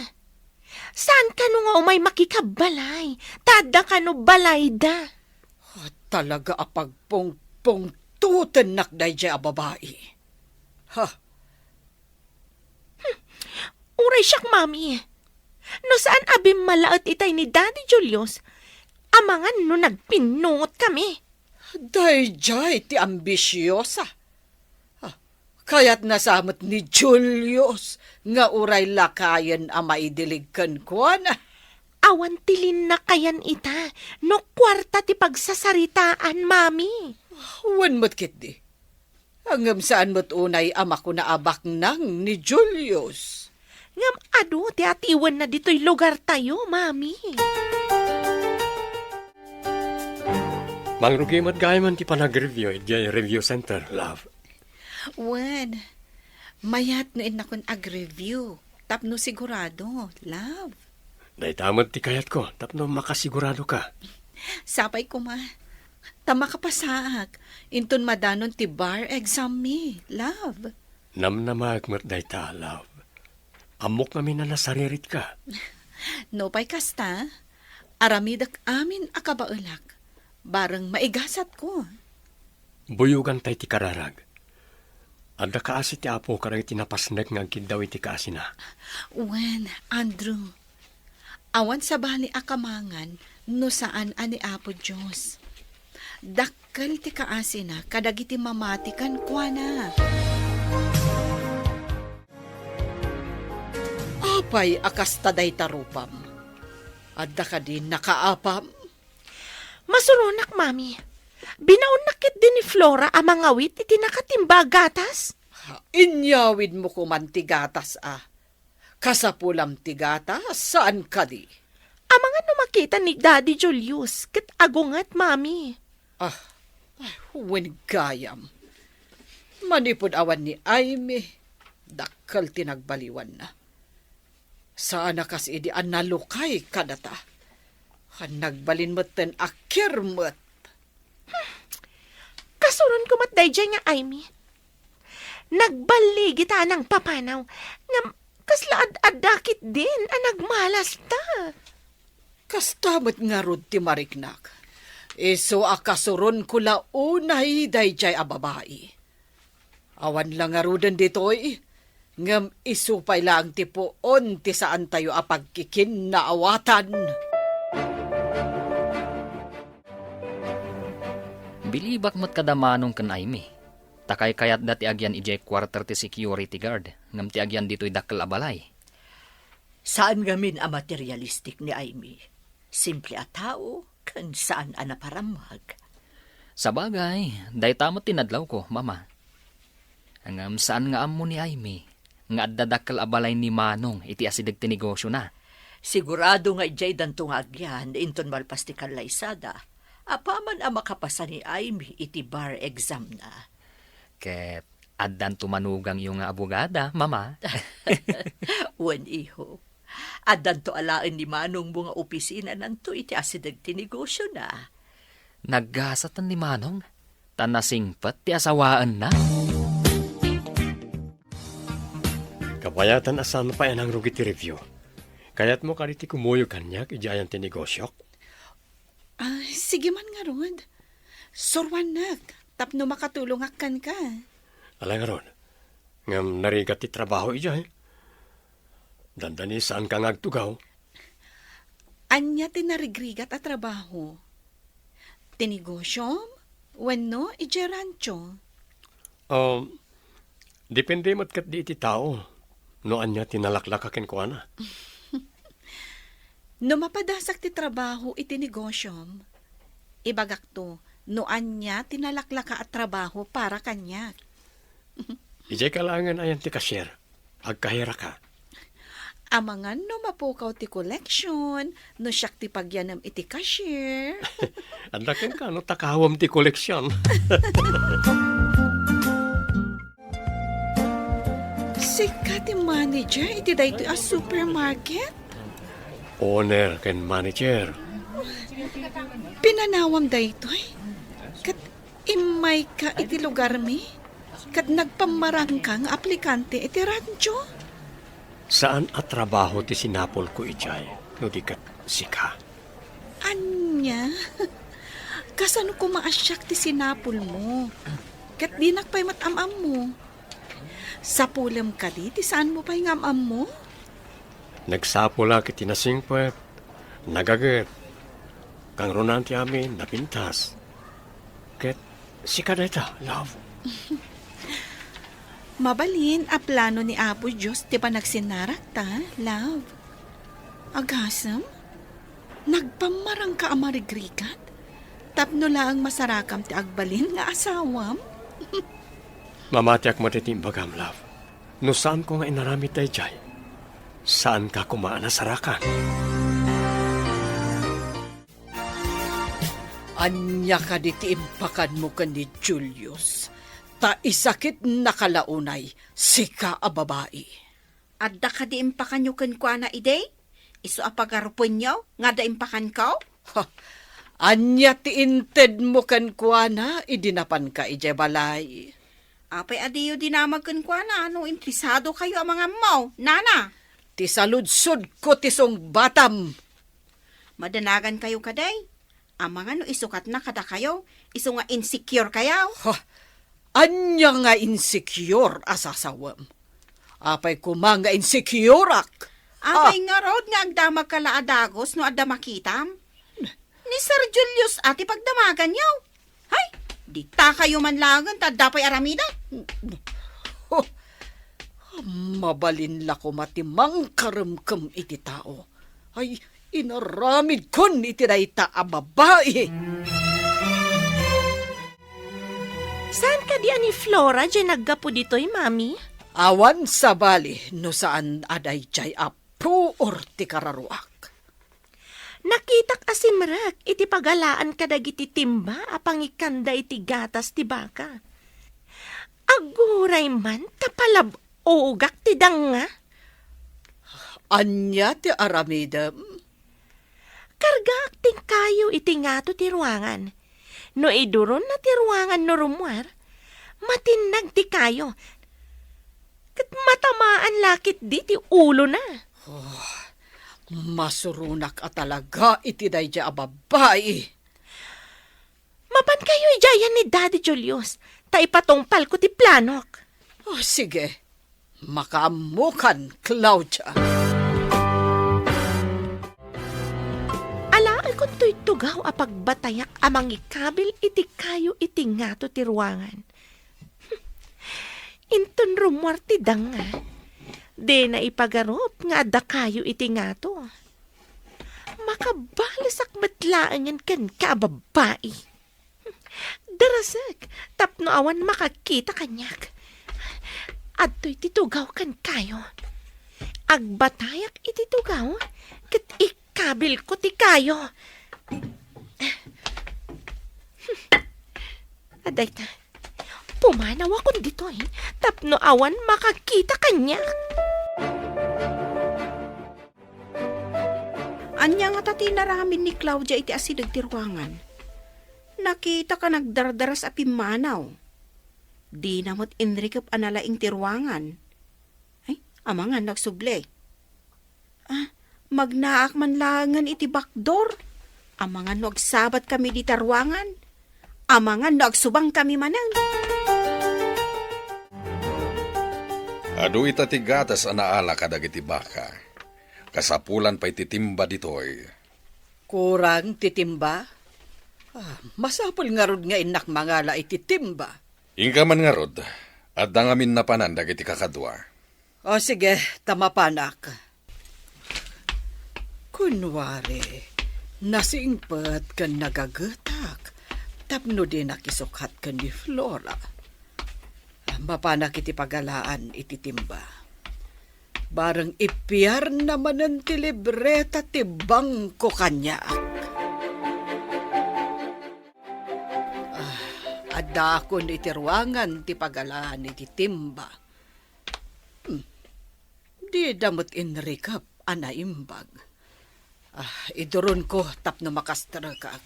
Saan kano nga umay makikabbalay, ta adda kano balayda. Ah, talaga a pagpungpungtutennak daydiay a babai. Ha? Hmm. Uray siak, Mami. No saan a bimmalaet itay ni Daddy Julius, amangan no nagpinnungot kami. Daydiay ti ambisiosa. Ah, kayatna sa met ni Julius nga uray lakayen a maidilig kenkuana. Awan ti linnakayan ita no kuarta ti pagsasaritaan, Mami. Wen met ketdi. Ngem saan met unay a makuna a baknang ni Julius. Ngem adu ti atiwenna ditoy lugartayo, Mami. Mangrugi met gayam ti panag-review idiay review center, love. Wen, mayat no innakon ag-review tapno sigurado, love. Dayta met ti kayatko tapno makasigurado ka. Sapay koma, ta makapasaak inton madanon ti bar exam mi, love. Namnamaek met dayta, love. Ammok ngamin a nasaririt ka. No pay kasta, aramidek amin a kabaelak, bareng maigasatko. Buyogan tay ti kararag. Adda kaasi ti Apo kadagiti napasnek nga agkiddaw iti kaasina. Wen, Andrew, awan sabali a kamangan no saan a ni Apo Dios. Dakkel ti kaasina kadagiti mamati kenkuana. Apay a kasta dayta rupam? Adda kadi nakaapam? Masuronak, Mami. Binaonnak ketdi ni Flora a mangawit iti nakatimba a gatas. Ha, inyawidmo koman ti gatas a. Kasapulam ti gatas, saan kadi? Amangan no makita ni Daddy Julius ket agunget, Mami. Ah, ay, wen gayam. Manipud awan ni Aimee, dakkel ti nagbaliwanna. Saan a kas idi a nalukay kadata. Nagbalin metten a kirmet. Kasuronko met daydiay nga Aimee. Nagballigit a nangpapanaw, ngem kasla ad-adda ketdin a nagmalasta. Kasta met ngarud ti mariknak. Isu a kasuronko la unay daydiay a babai. Awan la ngaruden ditoy, ngem isu pay laeng ti puon ti saantayo a pagkikinnaawatan. Bilibak met kada Manong ken Aimee, ta kaykayatda ti agyan idiay quarter ti security guard, ngem ti agyan ditoy dakkel a balay. Saan ngamin a materialistic ni Aimee. Simple a tao, ken saan a naparammag. Sabagay, dayta met ti nadlawko, Mama. Ngem saan nga ammo ni Aimee nga adda dakkel a balay ni Manong iti asideg ti negosiona. Sigurado nga idiaydanto nga agyan inton malpas ti kallaysada, apaman a makapasa ni Aimee iti bar examna. Ket addanto manugangyo nga abogada, Mama. Wen, iho. Addanto alaen ni Manongmo nga opisinananto iti asideg ti negosiona. Naggasaten ni Manong, ta nasingpet ti asawaenna. Kabayatan a saan pay a nangrugi ti review. Kayatmo kadi ti kumuyog kaniak idiay ayan ti negosiok? Ah, sige man ngarud. Suruannak tapno makatulongak kenka. Ala ngarud, ngem narigat ti trabaho idiay. Dandani saanka nga agtugaw. Ania ti narigrigat a trabaho? Ti negosiom wenno idiay rancho? Um, depende met ketdi iti tao no ania ti nalaklaka kenkuana. No mapadasak ti trabaho iti negosiom, ibagakto no ania ti nalaklaka a trabaho para kaniak. Idiay ka laengen ayan ti cashier. Agkahiraka. Amangan no mapukaw ti koleksyon, no siak ti pagyanem iti cashier. Adda kenka no takawem ti koleksyon. Sika ti manager iti daytoy a supermarket? Owner ken manager. Pinanawam daytoy? Ket immayka iti lugarmi? Ket nagpammarangka nga aplikante iti rancho? Saan a trabaho ti sinapulko idiay no di ket sika. Ania? Kasano koma a siak ti sinapulmo? Ket dinak pay met am-ammo. Sapulem kadi ti saanmo pay nga am-ammo? Nagsapulak iti nasingpet, nagaget, kangrunaan ti amin, napintas. Ket sika dayta, love. Mabalin a plano ni Apo Dios ti panagsinnarakta, love. Agasem, nagpammarangka a marigrigat tapno laeng masarakam ti agbalin nga asawam? Mamatiak met iti imbagam, love. No saanko nga inaramid daydiay, saanka koma a nasarakan. Ania kadi ti impakanmo ken ni Julius? Ta isakitnaka la unay, sika a babai. Adda kadi impakanyo kenkuana idi? Isu a pagarupenyo nga adda impakanko? Ha, ania ti intedmo kenkuana idi napanka idiay balay? Apay a diyo dinamag kenkuana no interesadokayo a mangammo, nana? Ti saludsodko ti sungbatam. Madanagankayo kadi? Amangan no isukatna kadakayo, isu nga insecure kayo. Ha? Ania nga insecure a sasawem? Apay koma nga insecureak? Apay ngarud nga agdamagka la a dagus no adda makitam? Ni Sir Julius a ti pagdamaganyo. Hay, ditakayo man laengen ta adda pay aramiden. Oh, mabalin la koma ti mangkaremkem iti tao. Ay, inaramidkon iti dayta a babai. Saan kadi a ni Flora diay naggapu ditoy, Mami? Awan sabali no saan a daydiay a puor ti kararuak. Nakitak a simrek iti pagalaan kadagiti timba a pangikanda iti gatas ti baka. Aguray man ta palab-ogak ti danga. Ania ti aramidem? Kargaak ti kayo iti ngato ti ruangan. No iduronna ti ruangan no rummuar, matinnag ti kayo. Ket matamaan la ketdi ti ulona. Oh, masuronak a talaga iti daydiay a babai. Mapankayo idiayen ni Daddy Julius, ta ipatungpalko ti planok. Oh, sige. Makaammokan, Claudia. Alaekon toy tugaw a pagbatayak a mangikabil iti kayo iti ngato ti ruangan. Inton rummuar ti danga, dina ipagarup nga adda kayo iti ngato. Makabalesak met laengen kenka a babbai. Darasek tapno awan makakita kaniak. Adtoy ti tugaw kenkayo. Agbatayak iti tugaw, ket ikabilko ti kayo. Adayta, pumanawakon ditoy tapno awan makakita kaniak. Ania ngata ti inaramid ni Claudia iti asideg ti ruangan? Nakitak a nagdardaras a pimmanaw. Dina met inrikep a nalaing ti ruangan. Ay, amangan no agsubli. Ah, magnaak man laengen iti bakdor. Amangan no agsabatkami dita ruangan. Amangan no agsubangkami manen. Adu ita ti gatas a naala kadagiti baka. Kasapulan pay ti timba ditoy. Kurang ti timba? Ah, masapul ngarud nga innak mangala iti timba. Inka man ngarud, adda ngamin napanan dagiti kakadua. O sige, ta mapanak. Kunwari, nasingpet ken nagagetak tapno dinak isukat ken ni Flora. Mapanak iti pagalaan iti timba. Bareng ipiarna manen ti libreta ti bangko kaniak. Ah, addaakon iti ruangan ti pagalaan iti timba. Hmm. Dida met inrikep a naimbag. Ah, iduronko tapno makastrekak.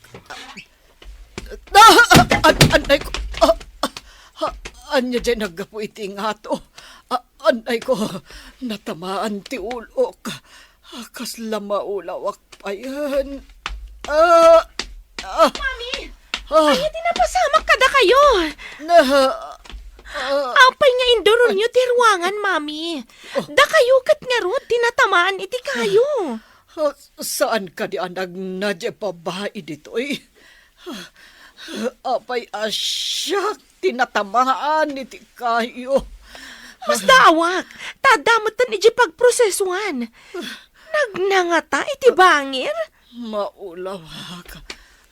Ah, an-, anay ko. Ah, ah, ah, ania diay naggapu iti ngato? Ah, anay ko. Natamaan ti ulok. Ah, kasla maulawak payen. Ah, ah, Mami! Ah. Ania ti napasamak kadakayo? Na, ah, Apay nga induronyo ti ruangan, Mami? Oh. Dakayo ket ngarud ti natamaan iti kayo. Ah, saan kadi a nagna diay babai ditoy? Apay a siak ti natamaan iti kayo? Masdaawak, ta adda metten idiay pagprosesoan. Nagna ngata iti bangir? Maulawak.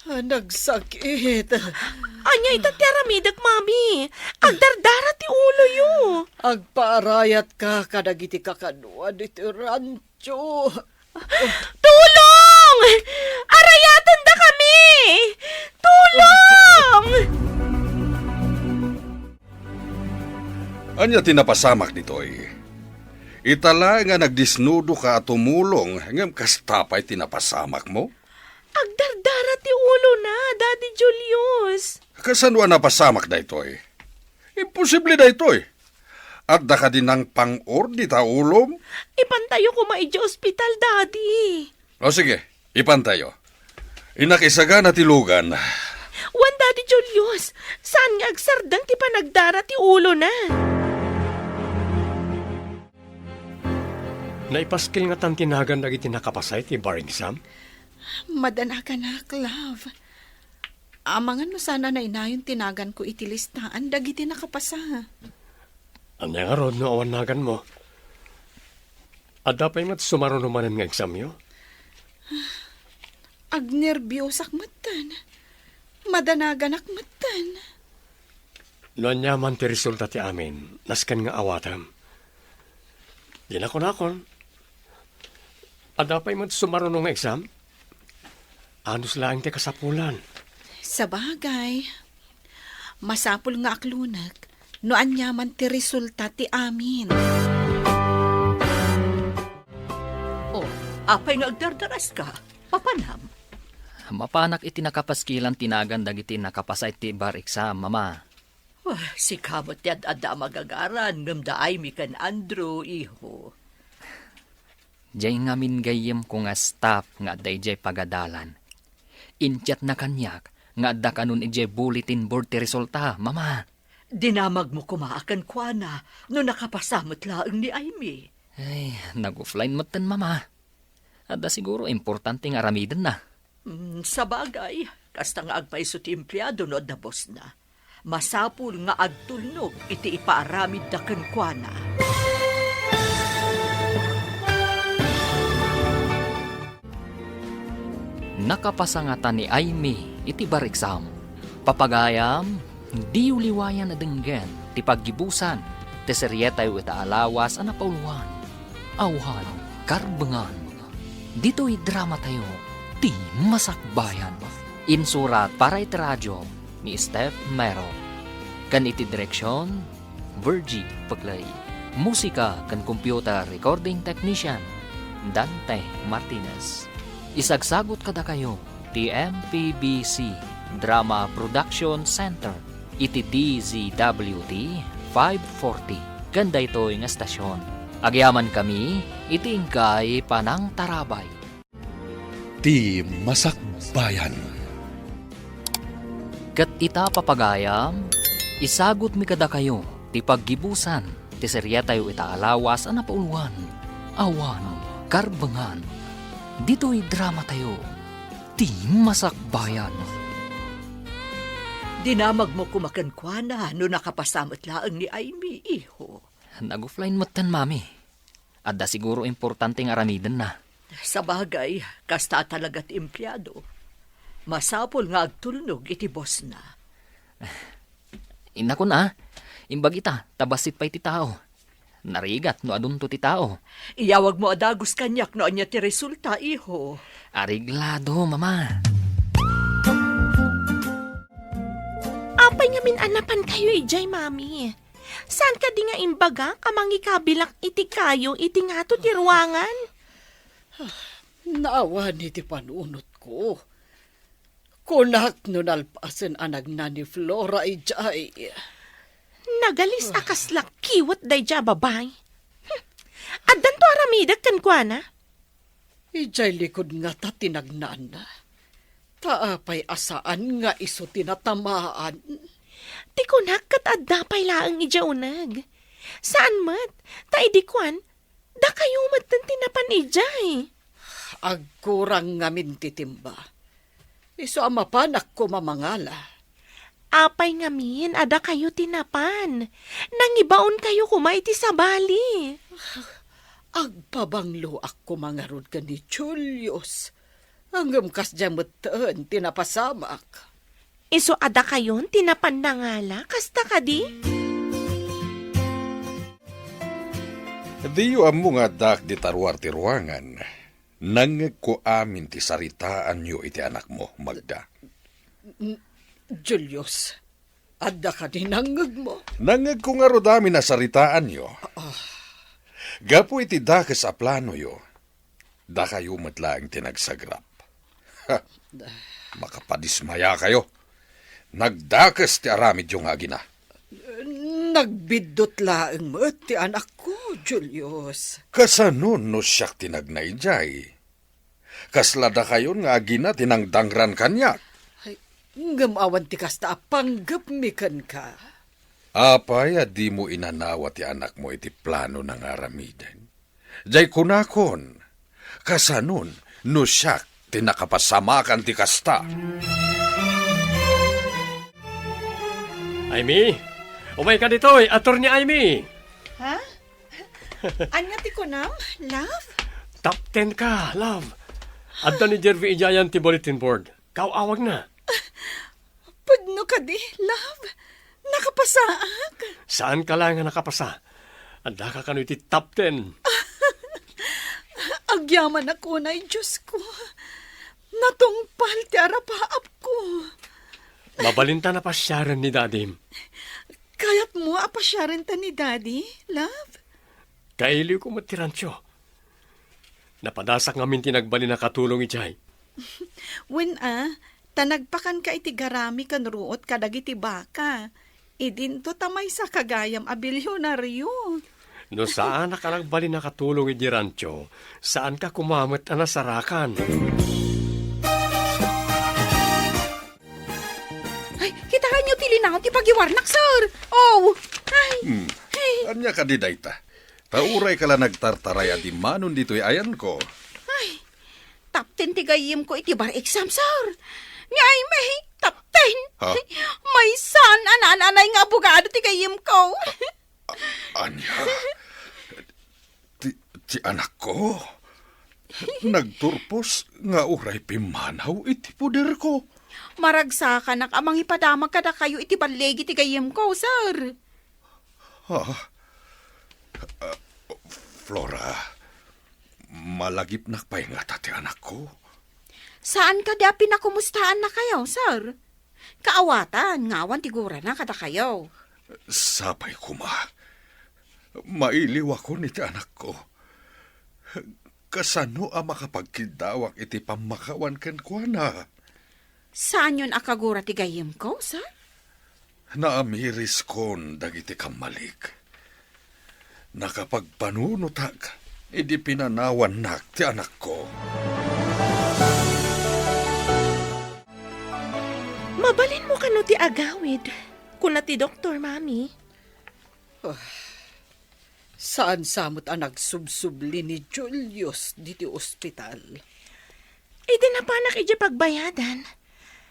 Nagsakit. Ania ita ti aramidek, Mami? Agdardara ti uloyo. Agpaarayatka kadagiti kakadua ditoy rancho. Tulong! Arayatendakami! Tulong! Ania ti napasamak ditoy? Ita laeng a nagdisnudoka a tumulong, ngem kasta pay ti napasamakmo? Agdardara ti ulona, Daddy Julius. Kasano a napasamak daytoy? Imposible daytoy. Adda kadi nangpang-or dita ulom? Ipantayo koma idiay ospital, Daddy. O sige, ipantayo. Innak isagana ti lugan. Wen, Daddy Julius, saan nga agsardeng ti panagdara ti ulona? Naipaskil ngatan ti nagan dagiti nakapasa iti bar exam? Madanaganak, love. Amangan no saan a nainayon ti naganko iti listaan dagiti nakapasa. Ania ngarud no awan naganmo? Adda pay met sumaruno manen nga examyo? Agnerbiosak metten. Madanaganak metten. No aniaman ti resulta ti amin, nasken nga awatem. Dina kunakon, adda pay met sumaruno nga exam? Anus laeng ti kasapulan. Sabagay, masapul nga aklonek no aniaman ti resulta ti amin. Oh, apay nga agdardaraska? Papanam? Mapanak iti nakapaskilan ti nagan dagiti nakapasa iti bar exam, Mama. Ah, sika met ti ad-adda a magagaran, ngem da Aimee ken Andrew, iho. Diay ngamin gayyemko nga staff nga adda idiay pagadalan. Inchatna kaniak nga adda kanon idiay bulletin board ti resulta, Mama. Dinamagmo koma a kenkuana no nakapasa met laeng ni Aimee. Ay, nag-offline metten, Mama. Adda siguro importante nga aramidenna. Mm, sabagay, kasta nga agpayso ti empleado no adda bossna. Masapul nga agtulnog iti ipaaramidda kenkuana. Nakapasa ngata ni Aimee iti bar exam. Papagayam, diyo liwayan a denggen ti paggibusan. ti serietayo ita a lawas a napauluan, Awan Karbengan. Ditoy dramatayo, Ti Masakbayan. Insurat para iti radio ni Steph Mero. Ken iti direksion, Virgie Peclay. Musika ken computer recording technician, Dante Martinez. Isagsagut kadakayo ti M P B C Drama Production Center iti D Z W T five forty ken daytoy nga estasion. Agyamankami iti inkay panangtarabay. Ti Masakbayan. Ket ita, papagayam, isagutmi kadakayo ti paggibusan ti serietayo ita a lawas a napauluan, Awan Karbengan. Ditoy dramatayo, Ti Masakbayan. Dinamagmo koma kenkuana no nakapasa met laeng ni Aimee, iho. Nag-offline metten, Mami. Adda siguro importante nga aramidenna. Sabagay, kasta a talaga ti empleado. Masapul nga agtulnog iti bossna. Inna, kun a, imbag ita, ta bassit pay ti tao. Narigat no adunto ti tao. Iyawagmo a dagus kaniak no ania ti resulta, iho. Areglado, Mama. Apay ngamin a napankayo idiay, Mami? Saan kadi nga imbagak a mangikabilak iti kayo iti ngato ti ruangan? Naawan iti panunotko. Kunak no nalpasen a nagna ni Flora idiay. Nagalis a kasla kiwet daydiay a babai. Hmm. Addanto aramidek kenkuana? Idiay likud ngata ti nagnana. Ta apay a saan nga isu ti natamaan? Ti kunak ket adda pay laeng idiay uneg. Saan met, ta idi kuan, dakayo metten ti napan idiay. Agkurang ngamin ti timba. Isu a mapanak koma mangala. Apay ngamin a dakayo ti napan? Nangibaonkayo koma iti sabali. Agpabangloak koma ngarud ken ni Julius. Ngem kasdiay metten ti napasamak. Isu a dakayon ti napan nangala, kasta kadi? Diyo ammo nga addaak dita ruar ti ruangan. Nangngegko amin ti saritaanyo iti anakmo, Magda. N-, Julius, adda kadi nangngegmo? Nangngegko ngarud amin a saritaanyo. Ah. Gapu iti dakes a planoyo, dakayo met laeng ti nagsagrap. Ha, makapadismayakayo. Nagdakes ti aramidyo nga agina. Nagbiddut laeng met ti anakko, Julius. Kasano no siak ti nagna idiay? Kasla dakayon nga agina ti nangdangrang kaniak? Ay, ngem awan ti kasta a panggepmi kenka. Apay a dimo inanawa ti anakmo iti plano nga aramiden? Jay kunakon, kasanon no siak ti nakapasamakan ti kasta? Aimee, umayka ditoy, Attorney Aimee! Ha? Ania ti kunam, love? Top ten ka, love. Adda ni Jervy idiayan ti bulletin board. Kaaw-awagna. Pudno kadi, love? Nakapasaak? Saanka laeng a nakapasa. Addaka kano iti top ten. Agyamanak unay, Diosko. Natungpal ti arapaapko. Mabalinta a pasiaren ni Dadim. Kayatmo a pasiarenta ni Daddy, love? Kailiwko met ti rancho. Napadasak ngamin ti nagbalin a katulong idiay. Wen a, ta nagpakanka iti garami ken ruot kadagiti baka. Idinto ta maysaka gayam a bilionario. No saanak a nagbalin a katulong idiay rancho, saanka koma met a nasarakan. Ay, kitaenyo ti linaw ti pagiwarnak, sir. Oh, ay. Hmm. Ay. Ania kadi dayta? Ta urayka la nagtartaray a dimmanon ditoy ayanko. Ay, top ten ti gayyemko iti bar exam, sir. Ni Aimee, top ten. Ha? Maysa a naan-anay nga abogado ti gayyemko. A-, ania? Ti, ti anakko? Nagturpos nga uray pimmanaw iti poderko. Maragsakanak a mangipadamag kadakayo iti balligi ti gayyemko, sir. Ha? Flora, malagipnak pay ngata ti anakko? Saan kadi a pinakumustaannakayo, sir? Kaawatan nga awan ti gurana kadakayo. Sapay koma. Mailiwakon iti anakko. Kasano a makapagkiddawak iti pammakawan kenkuana? Saanyon a kagura ti gayyemko, sir? Naamiriskon dagiti kammalik. Nakapagpanunotak idi pinanawannak ti anakko. Mabalinmo kano ti agawid, kuna ti doktor, Mami. Ah, saan sa met a nagsubsubli ni Julius diti ospital? Idi napanak idiay pagbayadan,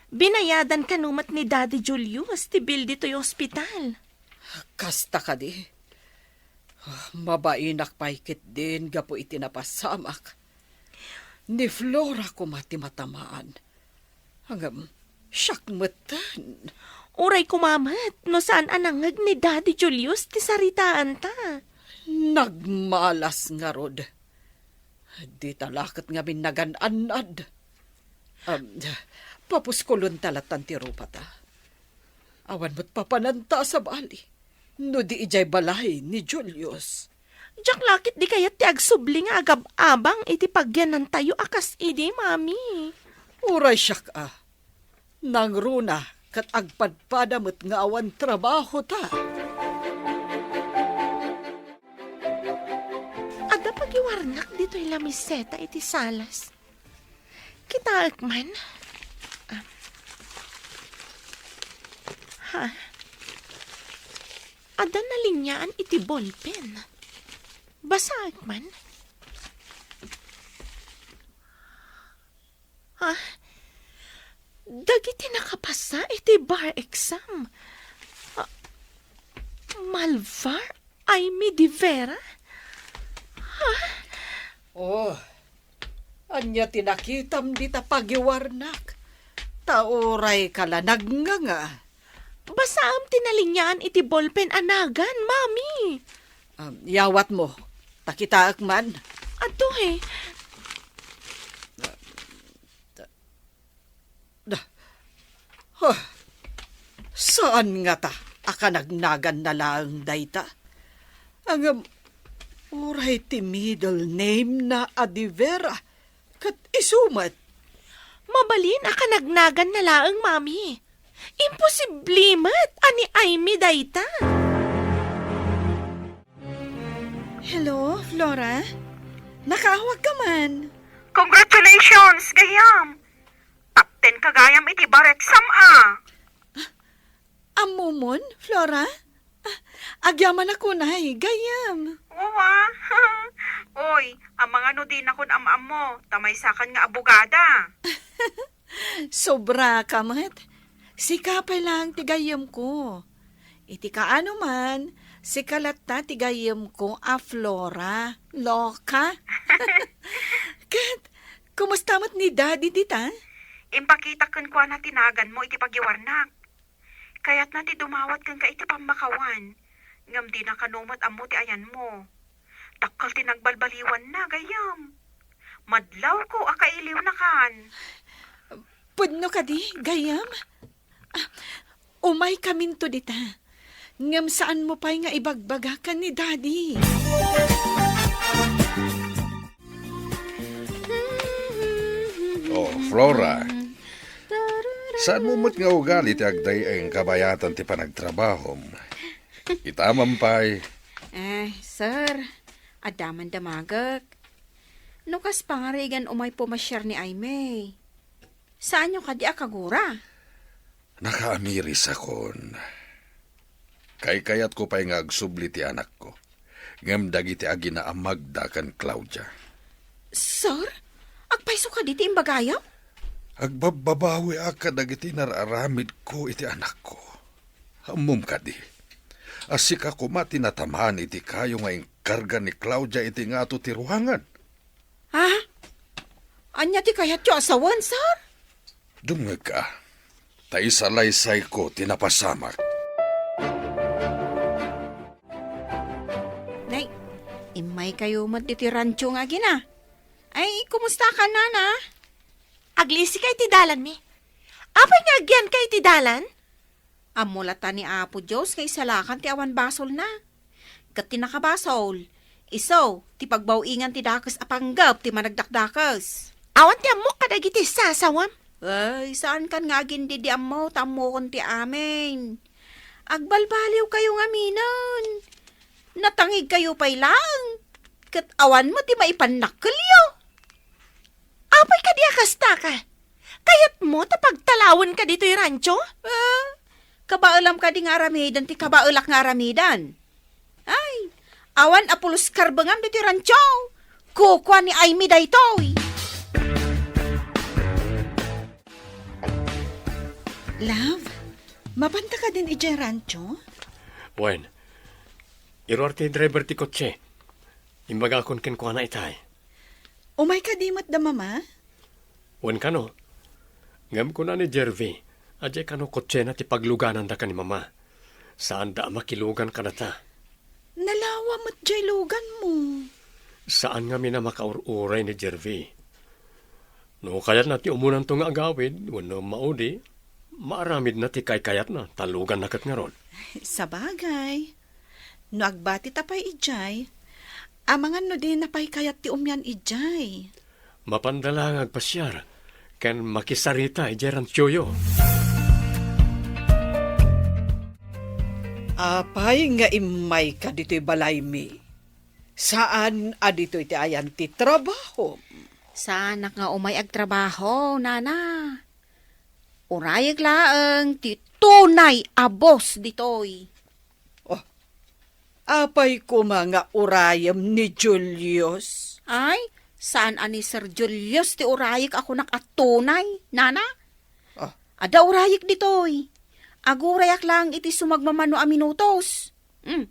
binayadan kano met ni Daddy Julius ti bill ditoy ospital. Kasta kadi? Ah, mabainak pay ketdin gapu iti napasamak. Ni Flora koma ti matamaan. Ngem, siak metten. Uray koma met no saan a nangngeg ni Daddy Julius ti saritaanta. Nagmalas ngarud. Dita la ket ngamin nagan-annad. Am, papuskulonta latan ti rupata. Awan met papananta a sabali no di idiay balay ni Julius. Diak la ket di kayat ti agsubli nga agab-abang iti pagyanantayo a kas idi, Mami. Uray siak a, nangruna ket agpadpada met nga awan trabahota. Adda pagiwarnak ditoy lamiseta iti salas. Kitaek man. Ah. Ha? Adda nalinyaan iti ballpen. Basaek man. Ha? Dagiti nakapasa iti bar exam. Ah, Malvar Aimee de Vera? Ha? Oh, ania ti nakitam dita pagiwarnak? Ta urayka la nagnganga. Basaem ti nalinyaan iti ballpen a nagan, Mami. Um, yawatmo. Ta kitaek man. Adtoy. Da. Huh. Saan ngata a kanagnaganna laeng dayta? Ngem, uray ti middle name na a de Vera, ket isu met. Mabalin a kanagnaganna laeng, Mami. Imposible met a ni Aimee dayta. Hello, Flora? Nakaawagka man. Congratulations, gayyem! Top ten ka gayam iti bar exam, a. Ammomon, Flora? Ah, agyamanak unay, gayyem. Wa. Oy, amangan no dinakon am-ammo, ta maysakan nga abogada. Sobraka met. Sika pay laeng ti gayyemko. Iti kaanoman, sika latta ti gayyemko a Flora. Loka. Ket, kumusta met ni Daddy dita? Impakitak kenkuana ti naganmo iti pagiwarnak. Kayatna ti dumawat kenka iti pammakawan, ngem dina kano met ammo ti ayanmo. Dakkel ti nagbalbaliwanna, gayyem. Madlawko a kailiwnakan. Pudno kadi, gayyem? Ah, umaykaminto dita. Ngem saanmo pay nga ibagbaga ken ni Daddy. Oh, Flora. Saanmo met nga ugali ti agday-ayng kabayatan ti panagtrabahom. Itamam pay. Eh, sir, adda man damagek. No kas pangarigan umay pumasiar ni Aimee, saanyo kadi a kagura? Nakaamirisakon. Kaykayatko pay nga agsubli ti anakko, ngem dagiti aginaamagda ken Claudia. Sir, agpayso kadi ti imbagayo? Agbabbabawiak kadagiti nar-aramidko iti anakko. Ammom kadi a sika koma ti natamaan iti kayo nga inkarga ni Claudia iti ngato ti ruangan. Ha? Ania ti kayatyo a sawen, sir? Dumngegka, ta isalaysayko ti napasamak. Nay, Kayo met ditoy rancho nga agina. Ay, kumusta ka, nana? Aglisika iti dalanmi. Apay nga agyanka iti dalan? Ammo latta ni Apo Dios nga isalakan ti awan basolna. Ket ti nakabasol, isu ti pagbaw-ingan ti dakes a panggep ti managdakdakes. Awan ti ammok kadagiti sasawam. Ay, saankan nga agindidi ammo, ta ammokon ti amin. Agbalbaliwkayo ngaminen. Natangigkayo pay laeng, ket awan met ti maipannakkelyo. Apay kadi a kasta ka? Kayatmo ta pagtalawenka ditoy rancho? Ah, kabaelam kadi nga aramiden ti kabaelak nga aramiden? Ay, awan a pulos karbengam ditoy rancho. Kukua ni Aimee daytoy. Love, mapanta kadin idiay rancho? Wen, iruar ti driver ti kotse. Imbagakon kenkuana itay. Umay kadi met da mama? Wen kano. Ngem kuna ni Jervy, a diay kano kotsena ti paglugananda ken ni mama. Saanda a makilugan kadata. Nalawa met diay luganmo. Saan ngamin a makaur-uray ni Jervy. No kayatna ti umunanto nga agawid wenno maudi, maaramidna ti kaykayatna, ta luganna ket ngarud. Sabagay, no agbatita pay idiay, amangan no dina pay kayat ti umian idiay. Mapanda la nga agpasiar ken makisarita idiay ranchoyo. Apay nga immayka ditoy balaymi? Saan a ditoy ti ayan ti trabahom? Saanak nga umay agtrabaho, nana. Urayek laeng ti tunay a boss ditoy. Oh, apay koma nga urayem ni Julius? Ay, saan a ni Sir Julius ti urayek a kunak a tunay, nana? Oh. Adda urayek ditoy. Agurayak laeng iti sumagmamano a minutos. Mm.